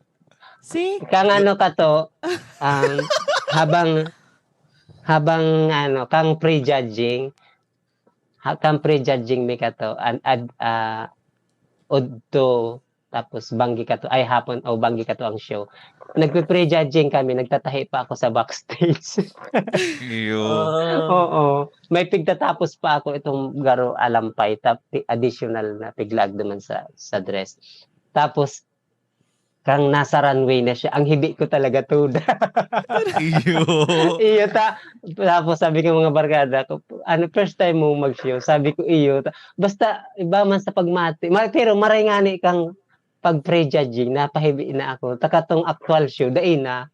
See? Kang ano ka to, um, habang, habang ano, kang prejudging, ha, kang prejudging mi ka to, an, ad, ah, udto, tapos banggi ka to, ay hapon, o banggi ka to ang show. Nagpe-prejudging kami, nagtatahi pa ako sa backstage. Iyo. Oo. May pigtatapos pa ako itong garo alampay, tap, additional na piglag naman sa, sa dress. Tapos, kang nasa runway na siya, ang hibi ko talaga tuda. Iyo. Iyo ta. Tapos sabi ko mga barkada ko, ano, first time mo mag-show? Sabi ko, iyo ta. Basta, iba man sa pagmati. Ma, pero maray nga ni kang pag-prejudging, napahibi na ako. Takatong actual show, dai na.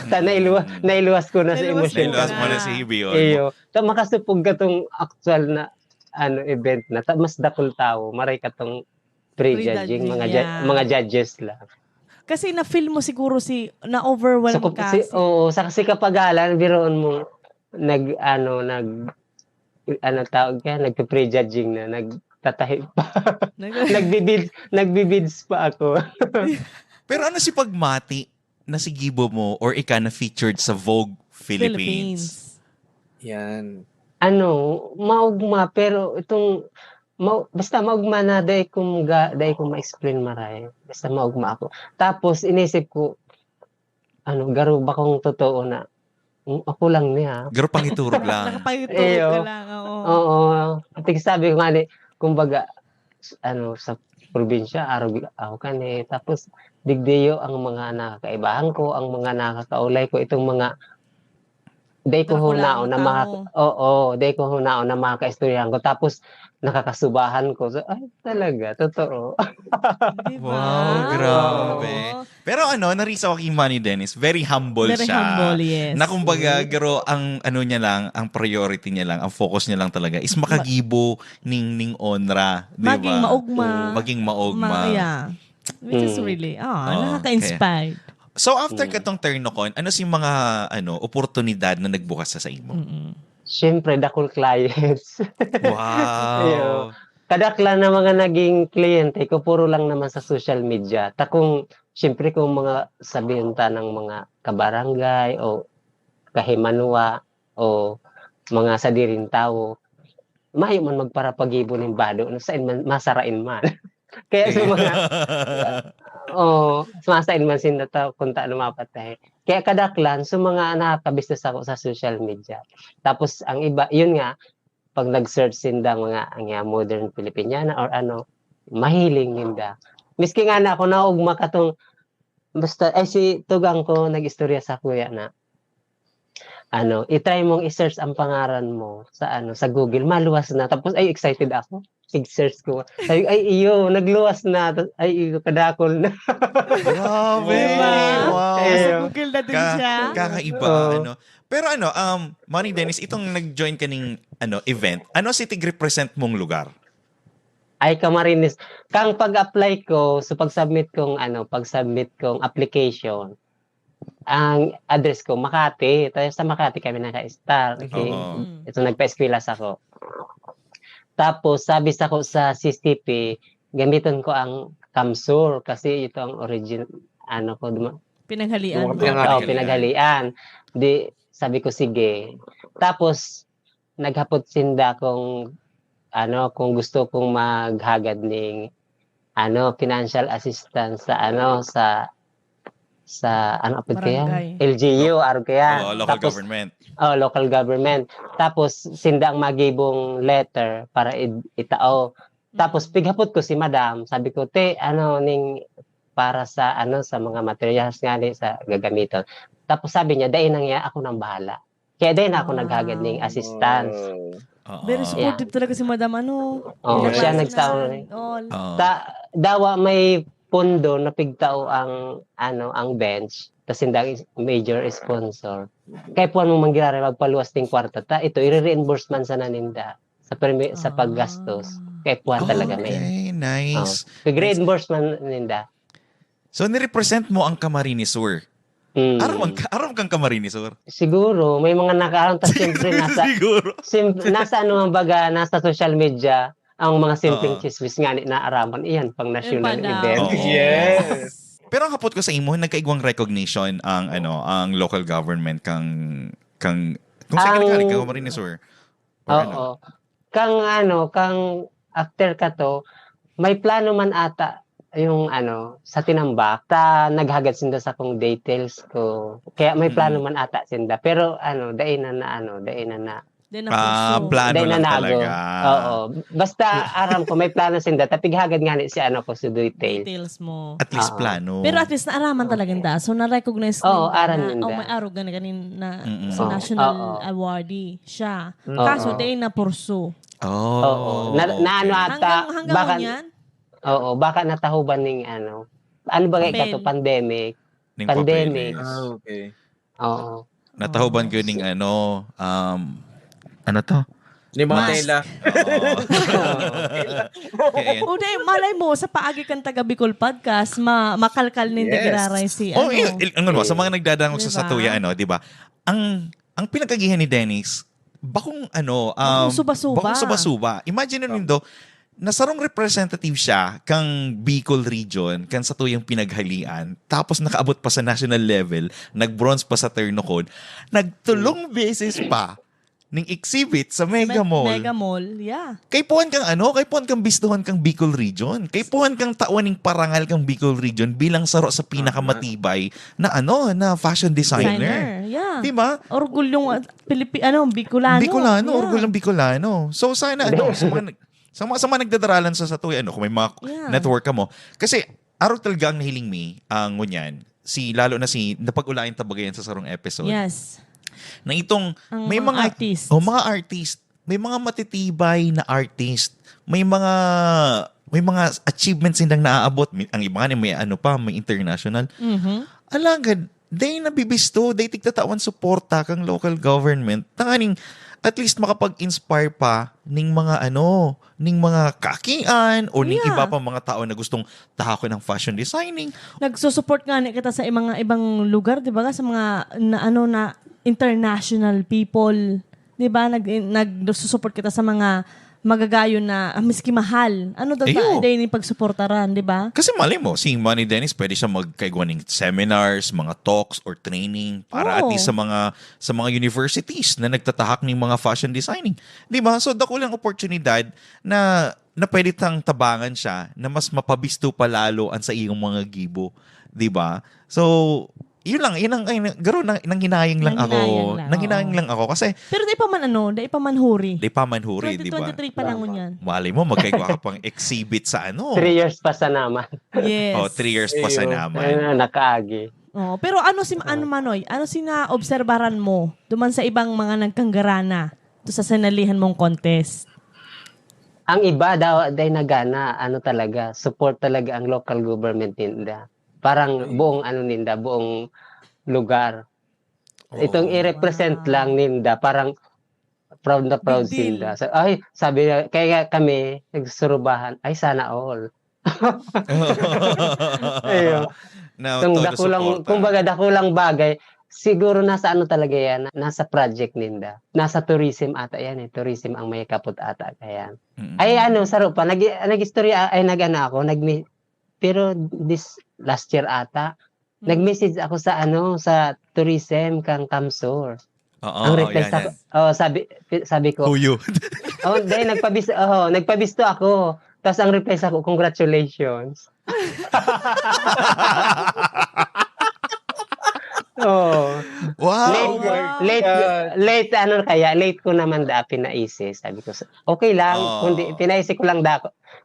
Ta, nailuwas, nailuwas ko na sa Nailuwas emosyon. Nailuwas Ka. mo na si Hibi. Oh. Iyo. Ta, makasupog ka tong actual na ano event na. Ta, mas dakul tawo, maray ka tong prejudging, mga ju- Yeah. mga judges lang. Kasi na-feel mo siguro si, na-overwhelm Sa, ka. si, si- oo, sa kasi kapagalan, biroon mo, nag, ano, nag, ano tawag ka, nagpe-prejudging na, nagtatahi pa. Nag- Nagbibid, nagbibids pa ako. Pero ano si pagmati na si Gibo mo or ika na featured sa Vogue Philippines? Yan. Ano, maugma, pero itong, ma, basta maugma na, dai ko mga, dai ko ma-explain maray. Basta maugma ako. Tapos, inisip ko, ano, garo bakong totoo na, "Hmm, ako lang ni, ha." Garo pangiturog lang. Nakapahiturog Iyo. ka lang, oo. Oo. Tig sabi ko nga ni, kumbaga, s-, ano, sa probinsya, arog ako kan, eh. Tapos, digdiyo ang mga nakakaibahan ko, ang mga nakakaulay ko, itong mga, dai ko Dakulaang hunaon na mga, tao. Oo, dai ko hunaon na mga kaistoryahan ko. Tapos, nakakasubahan ko. So, ay, talaga, totoo. Di ba? Wow, grabe. Oo. Pero ano, narisaw ako kay Manny Dennis, very humble Very siya. humble, yes. Na kumbaga, Mm. garo, ang ano niya lang, ang priority niya lang, ang focus niya lang talaga is Ma- makagibo ning, ning onra, di Maging ba? maugma. Mm, maging maugma. Ma-, yeah. Which is Mm. really, ah, Oo, nakaka-inspired. kaya. So, after Mm. katong Ternocon, ano si mga, ano, oportunidad na nagbukas sa, sa imo? Mm-mm. Siyempre, dakul clients. Wow. Iyo. Kadaklan na mga naging kliyente ko, puro lang naman sa social media. Ta kung, siyempre, kung mga sabihin ta ng mga kabarangay o kahimanwa o mga sadiring tawo, mayo man magparapagibo nin bado, no, sain man, masarain man. Kaya sa mga, oo, sumasain man sinda ta-, kung ta lumapatay. Kaya kadaklan, sa mga nakakabisnes ako sa social media. Tapos, ang iba, yun nga, pag nag-search sinda mga, ang mga modern Filipiniana or ano, mahiling ninda. Miski nga na ako, naugma katong, basta, ay, si tugang ko, nag-istorya sa kuya na, ano, i-try mong i-search ang pangaran mo sa, ano, sa Google, maluwas na. Tapos, ay, excited ako. Sig-search ko. Sabi, "Ay, iyo, nagluwas na." Tas, "Ay, iyo, kadakol na." Grabe! Diba? Wow! Ayun. Nasa Google na din Ka-, siya. kakaiba, Oo. ano. Pero ano, um, Manny Dennis, itong nag-join ka ning, ano, event, ano si tig-represent mong lugar? Ay, Camarines. Kang pag-apply ko, so pag-submit kong, ano, pag-submit kong application, ang address ko, Makati. Tayo sa Makati kami naka-start. Okay. Oo. Mm. Ito, nagpa-eskwela sa ko. Tapos, sabi sa ko sa C C T P, gamiton ko ang CamSur kasi ito ang origin, ano ko, duma-, Pinaghalian. Mga Oo, pinaghalian. pinaghalian. Di, sabi ko, "Sige." Tapos, naghapot sinda kung, ano, kung gusto kong maghagad ning, ano, financial assistance sa, ano, sa, sa, ano, apod kaya? Barangay. L G U, Lo-, arog kaya. Oo, local Tapos, government. oh, local government. Tapos, sinda ang magibong letter para i-, itao. Tapos, Mm. pighapot ko si madam, sabi ko, "Te, ano, ning para sa, ano, sa mga materials nga ni sa gagamiton." Tapos sabi niya, "Dai na niya, ako nang bahala." Kaya dai na ako naghagad ning Wow. assistance. Wow. Oo. Very Yeah. supportive talaga si madam, ano, Oo, siya nagtao. Pinaglason na and all. Oo. Ta-, dawa may pondo na pigtao ang, ano, ang bench. Tas sinda is major sponsor. Kaya puwan mo mangyari magpaluwas ning kwarta ta, ito, ire-reimburse man sana ninda sa permi-, sa Ah. paggastos. Kaya puwan talaga na yan. Okay, nice. Oh. Pig-reimburse man ninda. So, nirepresent mo ang Camarines Sur. Mm. Aram ang ka-, aram kang Camarines Sur? Siguro, may mga nakaaram, tas siyempre nasa, Siguro. sim-, nasa ano man baga, nasa social media, ang mga simpleng Oo. chismis nga ni naaraman, iyan pang Yan national pala. event. Oo. Yes. Pero ang hapot ko sa imo, nagkaigwang recognition ang, ano, ang local government kang, kang, kung sa Ang kinakarig ka, Camarines Sur? Or ano? Oo. Kang ano, kang after ka to, may plano man ata yung ano, sa tinambak, ta naghagad sinda sa kong details ko. Kaya may plano Mm. man ata sinda. Pero ano, dai na, na ano, dai na, na Then Ah, napuso. plano Dai na lang nago. talaga. Oo. Basta aram ko, may plano sinda. Ta pighagad nga ni si ano ko, si details. Details mo. At least Oo. plano. Pero at least naaraman talaga Okay. nila. So, na-recognize Oo, nila aram na, ninda. oh, may arog na ganin na Mm-mm. sa Oo. national Oo. awardee siya. Mm. Kaso, Oo. dai na purso. Oh, Oo. Na, na ano okay. ata, Hanggang, hanggang baka, ngunyan? Oo, baka natahuban ning ano. Ano ba nga Papel. ikato? Pandemic. Ning Pandemic. papeles. Ah, okay. Oo. Natahuban Oh, ko ning so ano, um, ano to? Ni Mask. Matela. Oo. Kaya yan. O, di, malay mo, sa paagi kan taga Bicol Podcast, ma-, makalkal nin Yes. giraray si, Oh, ano, il-, il-, ano, sa mga nagdadangog sa, di ba? Satuya, ano, di ba? Ang, ang pinag-agihan ni Dennis, bakong, ano, Bakong um, suba-suba. bakong suba-suba. Imagine Oh. nindo, na sarong representative siya kang Bicol region, kan satuyang pinaghalian, tapos nakaabot pa sa national level, nag-bronze pa sa Ternocon, nagtulong beses pa ning exhibit sa Mega Mall. Mega Mall, yeah. Kaipuhan kang ano, kaipuhan kang bistuhan kang Bicol Region. Kaipuhan kang tawan ning parangal kang Bicol Region bilang saro sa pinakamatibay na ano, na fashion designer. Designer, yeah. Di ba? Orgulyong, uh, Pilipi-, ano, Bicolano. Bicolano, yeah. Orgulyong Bicolano. So sana ano, sa mga nag-, sa mga, sa mga nagdadaralan sa satuya, ano, kung may mga Yeah. network ka mo. Kasi, araw talaga ang nahiling mi, ang ngunyan, si, lalo na si, napag-ulayan ta baga yan sa sarong episode. Yes. Na itong, Ang may mga mga artist. Oh, mga artist, may mga matitibay na artist, may mga, may mga achievements silang naaabot. May, ang iba nga ni may ano pa, may international. Mhm. Alagad, day nabibisto, day tigtatawan suporta kang local government. Tanganing, at least makapag-inspire pa ning mga ano, ning mga kakian o ning Yeah. iba pa mga tao na gustong tahakon ng fashion designing. Nagsusupport nga ni kita sa mga ibang lugar, di ba? Sa mga na, ano, na international people, di ba? Nag, nagsusupport kita sa mga magagayon na, ah, miski mahal. Ano daw Ayo. ta, day ni pagsuportaran, di ba? Kasi malay mo, si Manny Dennis pwede siya magkaigwa ning seminars, mga talks or training para at Oo. least sa mga, sa mga universities na nagtatahak ning mga fashion designing. Di ba? So, dakulang oportunidad na, na pwede tang tabangan siya na mas mapabisto pa lalo ang sa iyong mga gibo. Di ba? So, yun lang, yun ang, ay, garo, nang, nanghinayang lang ako. Nanghinayang lang, Nanghinayang oo. lang ako kasi Pero di pa man ano, di pa man huri. Di pa man huri, di ba? Twenty twenty-three pa lang Tama. ngunyan. Malay mo, magkaigwa ka pang exhibit sa ano. Three years pa sa naman. Yes. Oh, three years pa sa Ayun. naman. Ayun na, nakaagi. Oh, pero ano si, ano, Manoy, ano si naobserbaran mo duman sa ibang mga nagkanggarana to sa sinalihan mong contest? Ang iba daw, day nagana, ano talaga, support talaga ang local government ninda. Parang Ayun. buong ano ninda, buong lugar. Oo. Itong i-represent Wow. lang ninda, parang proud na proud Big deal. sila. So, ay, sabi na, kaya kami, nagsusurubahan, "Ay, sana all." Ayun. Na Itong todo dakulang, suporta. kumbaga, dakulang bagay, siguro nasa ano talaga yan, nasa project ninda. Nasa tourism ata yan eh. Tourism ang may kapot ata. Kaya, Mm. ay ano, saro pa, nag, nag-istorya, ay nag-ano ako, nag, pero this last year ata, Mm. nag-message ako sa ano, sa tourism kang Kamsur. Oo, Ang reply yan, sa yan. oh, sabi, sabi ko, Huyo. oh, hindi, nagpabis-, oh, nagpabisto ako. Tapos ang reply sa ko, "Congratulations." Oh. Wow! Late, Wow. late, Yan. late, ano kaya, late ko naman da, pinaisi. Sabi ko, sa- okay lang, Oh. kundi pinaisi ko lang da,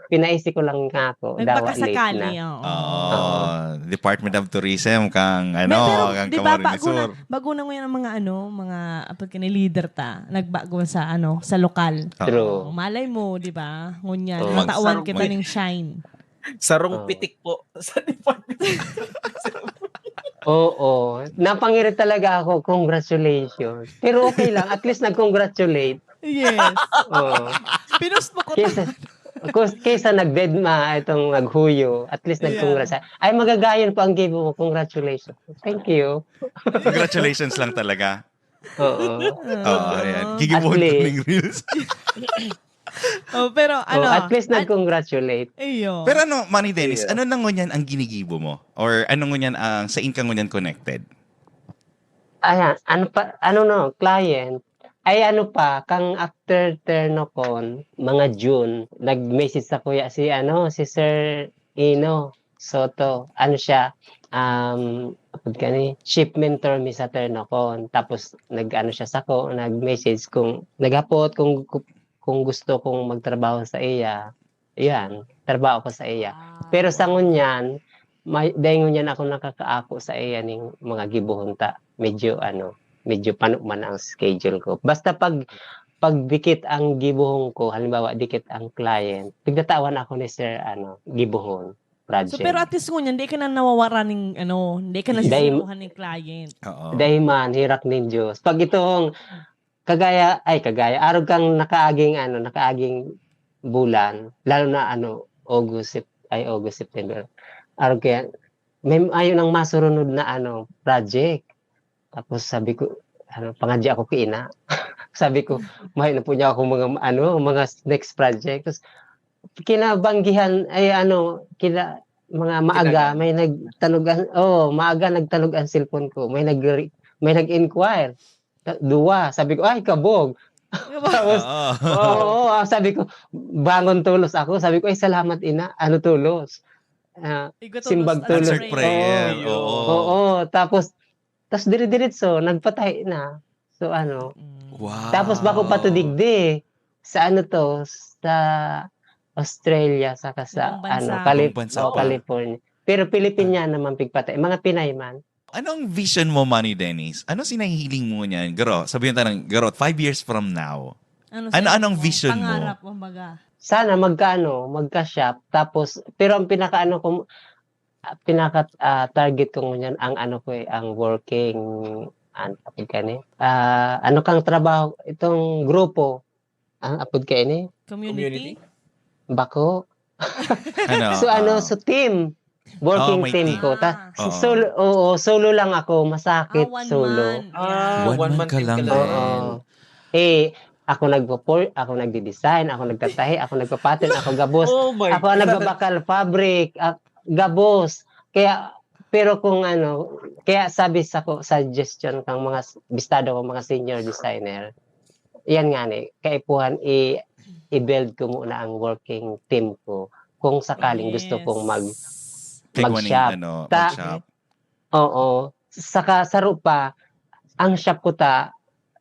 pinaisi ko lang nga ako, dawa late Nagbakasakali, na. oo. Oo. Oo. Department of Tourism kang, May, ano, pero, kang di ba, Camarines bago na, Sur. bago na ngayon ang mga, ano, mga, apod ka ni leader ta, nagbago sa, ano, sa lokal. Oo. True. Malay mo, di ba? Ngunyan, Oo. matawan Magsarong kita may ning shine. Sarong Oo. pitik po sa department. Oo. Napangirit talaga ako. Congratulations. Pero okay lang. At least nag-congratulate. Yes. Oo. Pinost mo ko Kesa, talaga. kus-, kesa nag-dead ma, itong naghuyo. At least Yeah. nag-congrats. Ay, magagayon po ang gibo mo. Congratulations. Thank you. Congratulations lang talaga. Oo. Oo, ayan. Oo. Gigibuhan At ko least. ning reels. Oh, pero Oh, ano, at least at nag-congratulate. Iyo. Pero ano, Manny Dennis, Iyo. ano na ngunyan ang ginigibo mo? Or ano ngunyan ang, sain ka ngunyan connected? Ayan, ano pa, ano no, client. Ay, ano pa, kang after Ternocon, mga June, nag-message sa kuya si, ano, si Sir Ino Soto. Ano siya, um, apod kani, chief mentor mi sa Ternocon. Tapos, nag-ano siya sako, nag-message kung, naghapot kung, kung gusto kong magtrabaho sa iya. Yan, trabaho ko sa iya. Wow. Pero sa ngunyan, may, dahil ngunyan ako nakakaako sa iya ning mga gibohon ta, medyo ano, medyo pano man ang schedule ko. Basta pag, pag dikit ang gibohon ko, halimbawa, dikit ang client, pigtatawan ako ni Sir, ano, gibohon, So, project. pero at least ngunyan, di ka na nawawara ning, ano, di ka na Dahil sinusuhan ning client. Oo. Dahil man, hirak nin Diyos. Pag itong, kagaya, ay, kagaya, arog kang nakaaging, ano, nakaaging bulan, lalo na, ano, August, Sep-, ay, August, September. Arog kaya, may, ayaw nang masurunod na, ano, project. Tapos sabi ko, ano, pangadya ako ki ina. Sabi ko, "Mayo na po niya ako mga, ano, mga next project." Tapos, kinabanggihan, ay, ano, kina-, mga maaga, Kinagana. may nagtanog ang, oo, maaga nagtanog ang cellphone ko. May nag-, may nag-inquire. Ta-, duwa. Sabi ko, "Ay, kabog." Tapos, Oo. Oo, ah, sabi ko, bangon tolos ako. Sabi ko, "Ay, salamat, ina." Ano tolos? Ah, Igwa tolos, simbag ano, tolos. Answered prayer. Oo. Oo. Oo, tapos, tapos dire-diretso, nagpatahi na. So, ano, Mm. Wow. tapos bako pa to digdi, sa ano to, sa Australia, saka sa, Ibang bansa. ano, Cali- Ibang bansa oh, pa. California. Pero Pilipinian naman pigpatahi. Mga Pinay man. Anong vision mo, Manny Dennis? Ano sinahihiling mo niyan? Garo, sabihin ta ng, garo, five years from now. Ano, Ano, sa anong mo? Vision mo? Pangarap, kumbaga. Sana magkaano, magka-shop. Tapos, pero ang pinakaano ko, ah, pinaka ah, target ko ngunyan, ang ano ko eh, ang working, an apod kani? Ah, ano kang trabaho, itong grupo, ang apod kaini? Community? Bako? Ano? So ano, ah, so team. Working may team team. ko. Ta, Ah. Oo. solo, oo, solo lang ako, Ah, masakit, one solo. man. Ah, Yeah. One one man man ka team lang ka din. lang. Oo. Eh, ako nagpo-por, ako nagdi-design, ako nagtatahi, ako nagpa-pattern, ako gabos. Oh my Ako ang God. nagbabakal fabric, ah, gabos. Kaya, pero kung ano, kaya sabi sa ko, suggestion kang mga s- bistado kong mga senior designer, yan nga ni, kaipuhan i i-build ko muna ang working team ko kung sakaling gusto kong mag Yes. Kay kuwan ning, mag-shop. ano, Ta, mag-shop. Oo. Saka saro pa, ang shop ko ta,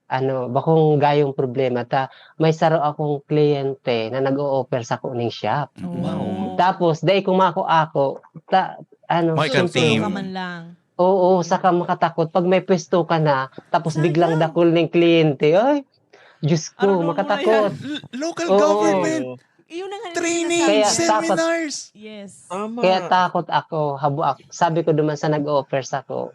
ano, bakong gayong problema ta, may saro akong kliyente na nag-o-offer sako ning shop. Oh. Wow. Tapos, dai ko mako-ako, ta, ano, May kang siyempre, team. Solo ka man lang. Oo, saka makatakot pag may pwesto ka na, tapos biglang Sayang. dakul ning kliyente. Ay, Diyos ko, Ano, ano, makatakot. L- local Oo. government. Yun na nga rin Training, sinasabi. Kaya takot. seminars. Yes. Tama. Kaya takot ako, habo ako. Sabi ko duman sa nag-o-offer sako,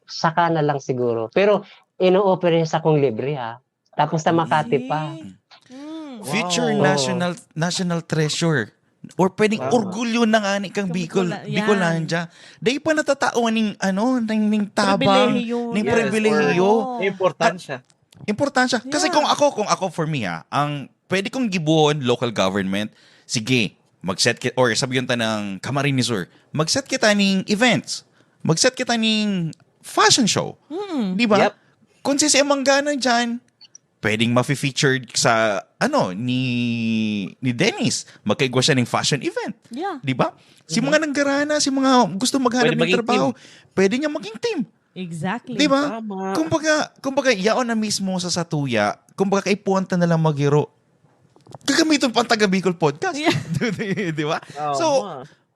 saka na lang siguro. Pero ino-offer niya sakong libre ha. Tapos sa Makati pa. Eh. Mm. Future Wow. national national treasure. Or pwedeng Tama. orgulyo na nga ni kang Kang Bicol, Bicola-, yan. Bicolandia. Dahil pa natatawan ning, ano, ning, ning tabang, Pribilehiyo. ning Yes, pribilehiyo. Oo. Importansya. Importansya. Kasi Yeah. kung ako, kung ako for me ha, ang pwede kong gibohon, local government, sige, mag-set kita, or sabihin ta ng Camarines Sur, mag-set kita ning events. Mag-set kita ning fashion show. Mm. Di ba? Yep. Kung si Sir Manggana dyan, pwedeng mafe-featured sa, ano, ni, ni Dennis. Magkaigwa siya ng fashion event. Yeah. Di ba? Si mga nanggarana, si mga gusto maghanap Pwede ng maging trabaho, team. Pwede niya maging team. Exactly. Di ba? Tama. Kumbaga, kumbaga, yaon na mismo sa satuya, kumbaga, kaipuhan ta na lang maghiro. Gagamitin pa ang Taga Bicol Podcast. Yeah. Di ba? Tama. So,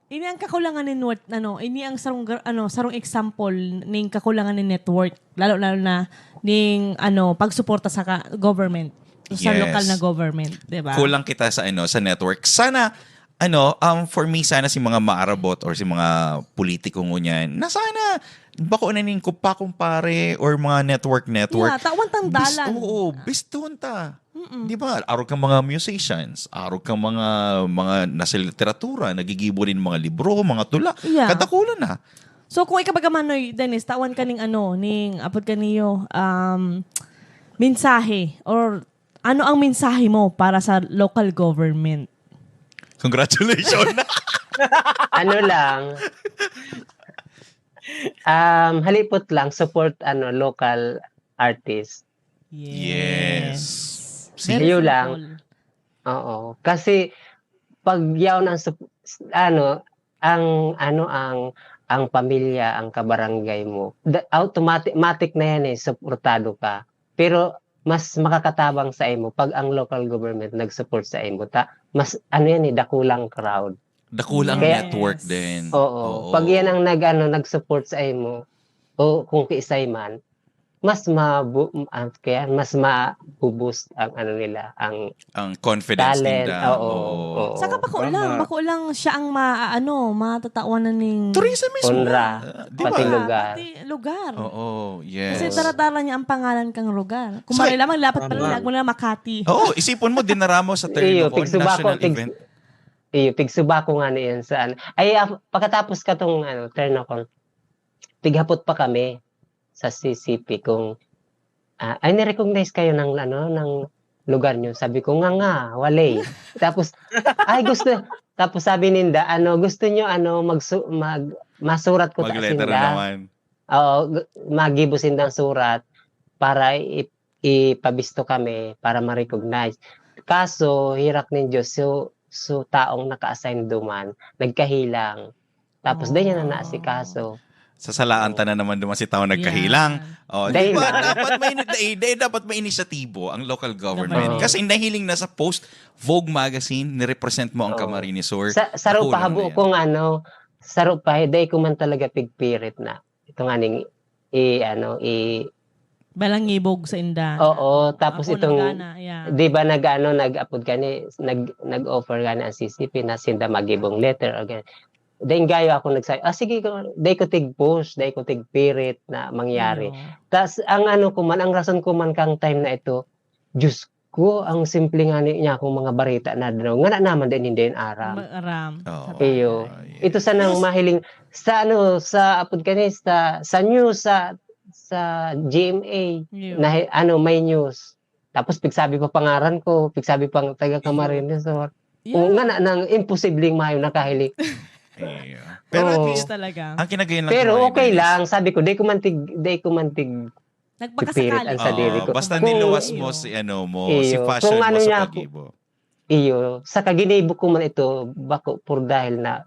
Ini ang kakulangan ni net-, ano, ini ang sarong gar-, ano, sarong example ning kakulangan ni network, lalo-lalo na ning, ano, pagsuporta sa ka-, government, sa Yes. lokal na government, di ba? Kulang kita sa, ano, sa network. Sana, ano, um, for me, sana si mga maarabot or si mga politiko ngunyan, na sana, bako na ning kupa kumpare or mga network, network. Yeah, tawan tang Bis-, dalan. Oo, biston ta. Mm-mm. Di ba? Arog kang mga musicians, arog kang mga, mga nasa literatura, nagigibo nin mga libro, mga tula. Yeah. Kadakulan na. So, kung ikaw baga, Manoy Dennis, tawan ka ning ano, ning, apod ka niyo, um, mensahe, or ano ang mensahe mo para sa local government? Congratulations! Ano lang, um, halipot lang, support, ano, local artist. Yes. Very Yun lang. simple. Oo. Kasi, pag yaon ang sup-, ano, ang, ano, ang, ang pamilya, ang kabarangay mo, da-, automatic, matik na yan eh, suportado ka. Pero, mas makakatabang sa imo pag ang local government nag-support sa imo. Ta, mas, ano yan eh, dakulang crowd. Dakulang Kaya- network Yes. din. Oo. Pag yan ang nag, ano, nag-support sa imo, o kung kiisay man, mas mabu-, ah, kaya mas mabu-boost ang ano nila, ang Ang confidence talent. Nila. Oo. Oo. Saka bako Tama. lang, bako lang siya ang ma-, ano, matatawanan ning Tourism mismo. Onra. Ah, di Pati ba? lugar. Pati lugar. Oo, yes. Kasi daradara niya ang pangalan kang lugar. Kung Sa- makilaman, dapat pala Tama. nagmula Makati. Oo, isipon mo, dinara mo sa Iyo, Ternocon, pigsuba ko, national pig-, event. iyo, pigsuba ko nga niyan sa ano. Ay, ah, pagkatapos katong ano, Ternocon, tighapot pa kami sa C C P kung, ah, "Ay, ni-recognize kayo ng ano, ng lugar niyo?" Sabi ko, "Nga, nga, wale." Tapos, "Ay, gusto." Tapos sabi ninda, ano, "Gusto niyo, ano, magsu-, mag-, masurat ko ta Mag-letter sinda?" naman. Oo, gu-, magibo sindang surat para i-, ipabisto kami para ma-recognize. Kaso, herak nin Diyos, so, so taong naka-assign duman, nagkahilang. Tapos, dai niya na naasikaso. Sasalaan ta na naman duman si tawo nagkahilang. Yan. Oh, Dahil di ba? na- Dapat may, dahil, dahil dapat may inisyatibo ang local government. Government. Kasi nahiling na sa post, Vogue magazine, nirepresent mo ang Oo. Camarines Sur. Sa, saro Nakulang pa na habo yan. kung ano, saro pa, dai ko man talaga pigpirit na. Ito nga ning, i, ano, i, Balang ngibog sa inda. Oo, tapos Ako itong, nagana, yeah. di ba nag-ano, nag-apod gani, nag, nag-offer gani ang C C P na sinda magibong letter or gani. Dahil gayo ako nagsabi, ah, sige, ko- dahil ko tig-push, dahil ko tig-pirit na mangyari. Iyo. Tas ang ano ko man, ang rason ko man kang time na ito, Diyos ko, ang simple nga ni, niya akong mga barita na daw. Nga na naman din hindi yung aram. Mag-aram. Oo. Sa Iyo. bagay. Ito sanang Yes. mahiling, sa ano, sa apod kani, sa, sa news, sa, sa G M A, Iyo. na, ano, may news. Tapos pigsabi pa pangaran ko, pigsabi pang taga Camarines Sur. Yeah. Oo, nga na, nang imposibleng mayo nakahiling. Iya. Pero at Oo. least, Talaga. ang kinagayon lang Pero kay Mami okay Dennis. lang, sabi ko, di ko man tig, di ko man tig, Nagpakasakali. Ang sadiri Oo, ko. basta Kung- niluwas mo Iyo. si ano mo, Iyo. si fashion Kung mo ano sa niya ako- pag-ibo. iyo, sa kaginibo ko man ito, bako por dahil na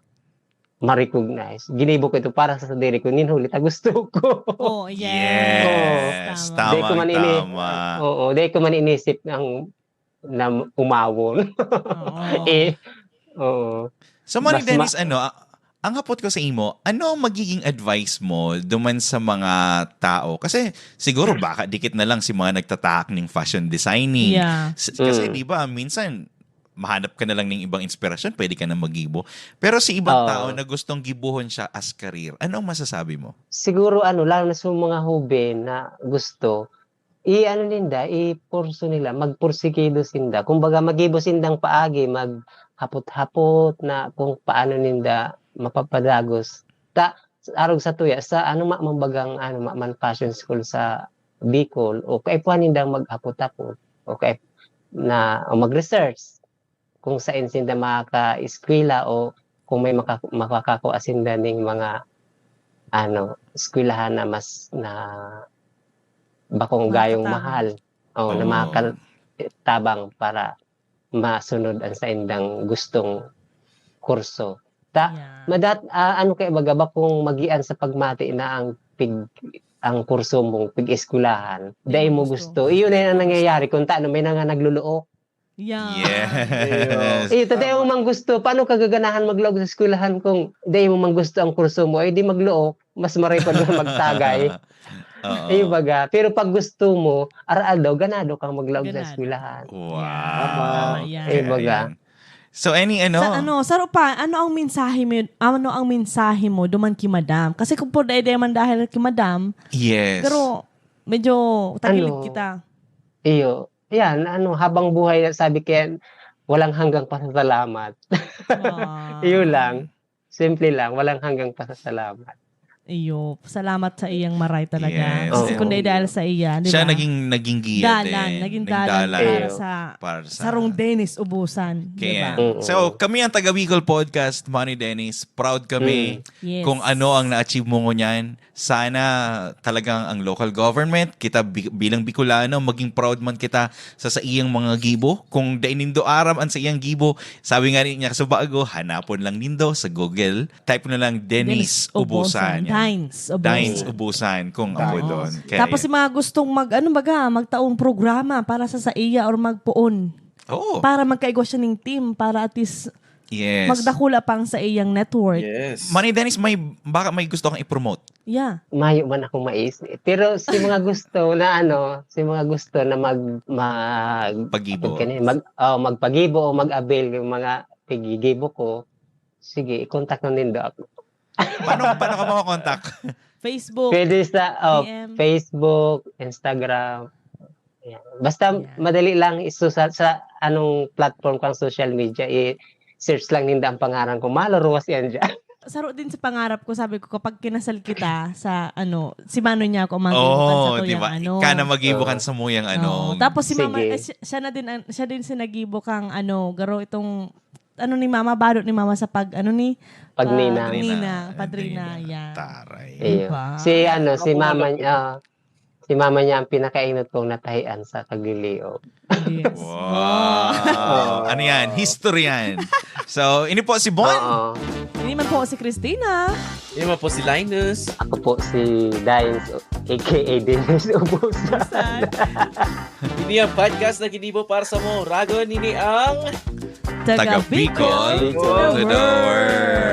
ma-recognize. Ginibo ko ito para sa sadiri ko, ninhuli ta gusto ko. Oh, yes. Yes. Tama. Tama, Di ko man ini- tama. Oo, di ko man inisip ang na umawon. Oo. Eh, oo. So, Mami Mas Dennis, ma- ano, a- ang hapot ko sa imo, ano ang magiging advice mo duman sa mga tao? Kasi siguro baka dikit na lang si mga nagtataak ning fashion designing. Yeah. S- Kasi Mm. di ba, minsan mahanap ka na lang ng ibang inspirasyon, pwede ka na magibo. Pero si ibang Oo. tao na gustong gibuhon siya as career, ano ang masasabi mo? Siguro ano, lalo na sa mga hoben na gusto, i-ano ninda, i-pursue nila, magpursigido sinda. Kumbaga, magibo sindang paagi, maghapot-hapot na kung paano ninda mapapadagos. Ta, arog sa tuya, sa ano, ma, mambagang, ano, ma, man fashion school sa Bicol, o kaipuhan nindang maghapot-hapot, o kay, na, o mag-research kung sain sinda makaka-eskwela o kung may maka-, makakakuha sinda ning mga, ano, eskwelahan na mas, na bakong gayong Makatabang. Mahal. O, na Oo. makatabang para masunod ang saindang gustong kurso. Ta, Yeah. madat, ah, ano kay baga bakong magian sa pagmati na ang pig, ang kurso mong pig-eskwelahan. Dai Dai mo mo gusto. gusto. Iyon na yung nangyayari kung taano may nanga nagluluok. Yeah. Yes. Iyo, ta dai mo man gusto. Paano ka gaganahan maglaog sa eskwelahan kung dai mo man gusto ang kurso mo? Eh, di magluok. Mas maray pa doon magtagay. Oo. Iyo, baga. Pero pag gusto mo, araw-araw, ganado kang maglaog sa Ganado. Eskwelahan. Wow. Tama. Ayan. Iyo, baga. Ayan. So, any ano? Sa ano, saro pa, ano ang mensahe mo, ano ang mensahe mo duman ki madam? Kasi kung por dai man dahil ki madam, Yes. pero medyo tagilid Ano? kita. Iyo. Yan, ano, habang buhay, sabi ko yan, walang hanggang pasasalamat. Wow. Iyo lang. Simple lang, walang hanggang pasasalamat. Iyo, salamat sa iyang maray talaga. Yes. Kasi Oo. kung dai dahil sa iya, di Siya ba? naging, naging giya dalan, din. naging Naging dalan, dalan para Iyo. sa, para sa sarong Dennis Ubusan, di Kaya, ba? Oo. So, kami ang taga Bicol Podcast, Money Dennis, proud kami Yes. kung ano ang na-achieve mo ngunyan. Sana talagang ang local government, kita bi- bilang Bicolano, maging proud man kita sa saiyang mga gibo. Kung dai nindo aram ang saiyang gibo, sabi nga niya sa bago, hanapon lang nindo sa Google. Type na lang Dennis Ubusan. Yan. Dines Ubusan. Dines Ubusan kung Dines. Ambodon. Kaya Tapos yan. Yung mga gustong mag, ano baga, magtaong programa para sa saiya or magpoon. Oo. Para magkaigwa siya ning team, para at least Yes. magdakula pang sa iyang network. Yes. Money Dennis, may, baka may gusto kang i-promote. Yeah. Mayo man akong maisip. Pero si mga gusto na ano, si mga gusto na mag, mag, Pagibo. Kani, mag, oh, magpagibo o mag-avail yung mga pigigibo ko, sige, i-contact na nindo ako. Paano, paano ka makakontakt? Facebook. Pwede sa oh, D M. Facebook, Instagram. Yan. Basta Yan. madali lang isusal sa anong platform kang social media, i-search lang ninda ang pangaran ko. Malaruwas yan dyan. Saro din sa pangarap ko, sabi ko, kapag kinasal kita sa, ano, si Mano niya ako, ang magibo kan sa Oh, tuyang, di ba? Ano. Ika na magibo Oo. kan sa muyang ano. Oo. Tapos si Mama, Sige. eh, siya, siya na din, ang- siya din sinagibo kang, ano, garo itong, ano ni Mama, bado ni Mama sa pag, ano ni, Pagninang. Pagninang, Padrina. padrina, Padrina. Yeah. Taray. Iyo. Diba? Si ano, si Ako nga mama nag- niya, si mama niya ang pinakaenot kong natahian sa Cagiliog. Yes. Wow. Ano yan? History yan. So, ini po si Bon. Oo. Ini man po si Christina. Ini man po si Linus. Ako po si Dines, a k a Dennis Ubusan. Ini ang podcast na ginibo para sa mga Uragon. Ini ang Taga Bicol to the world.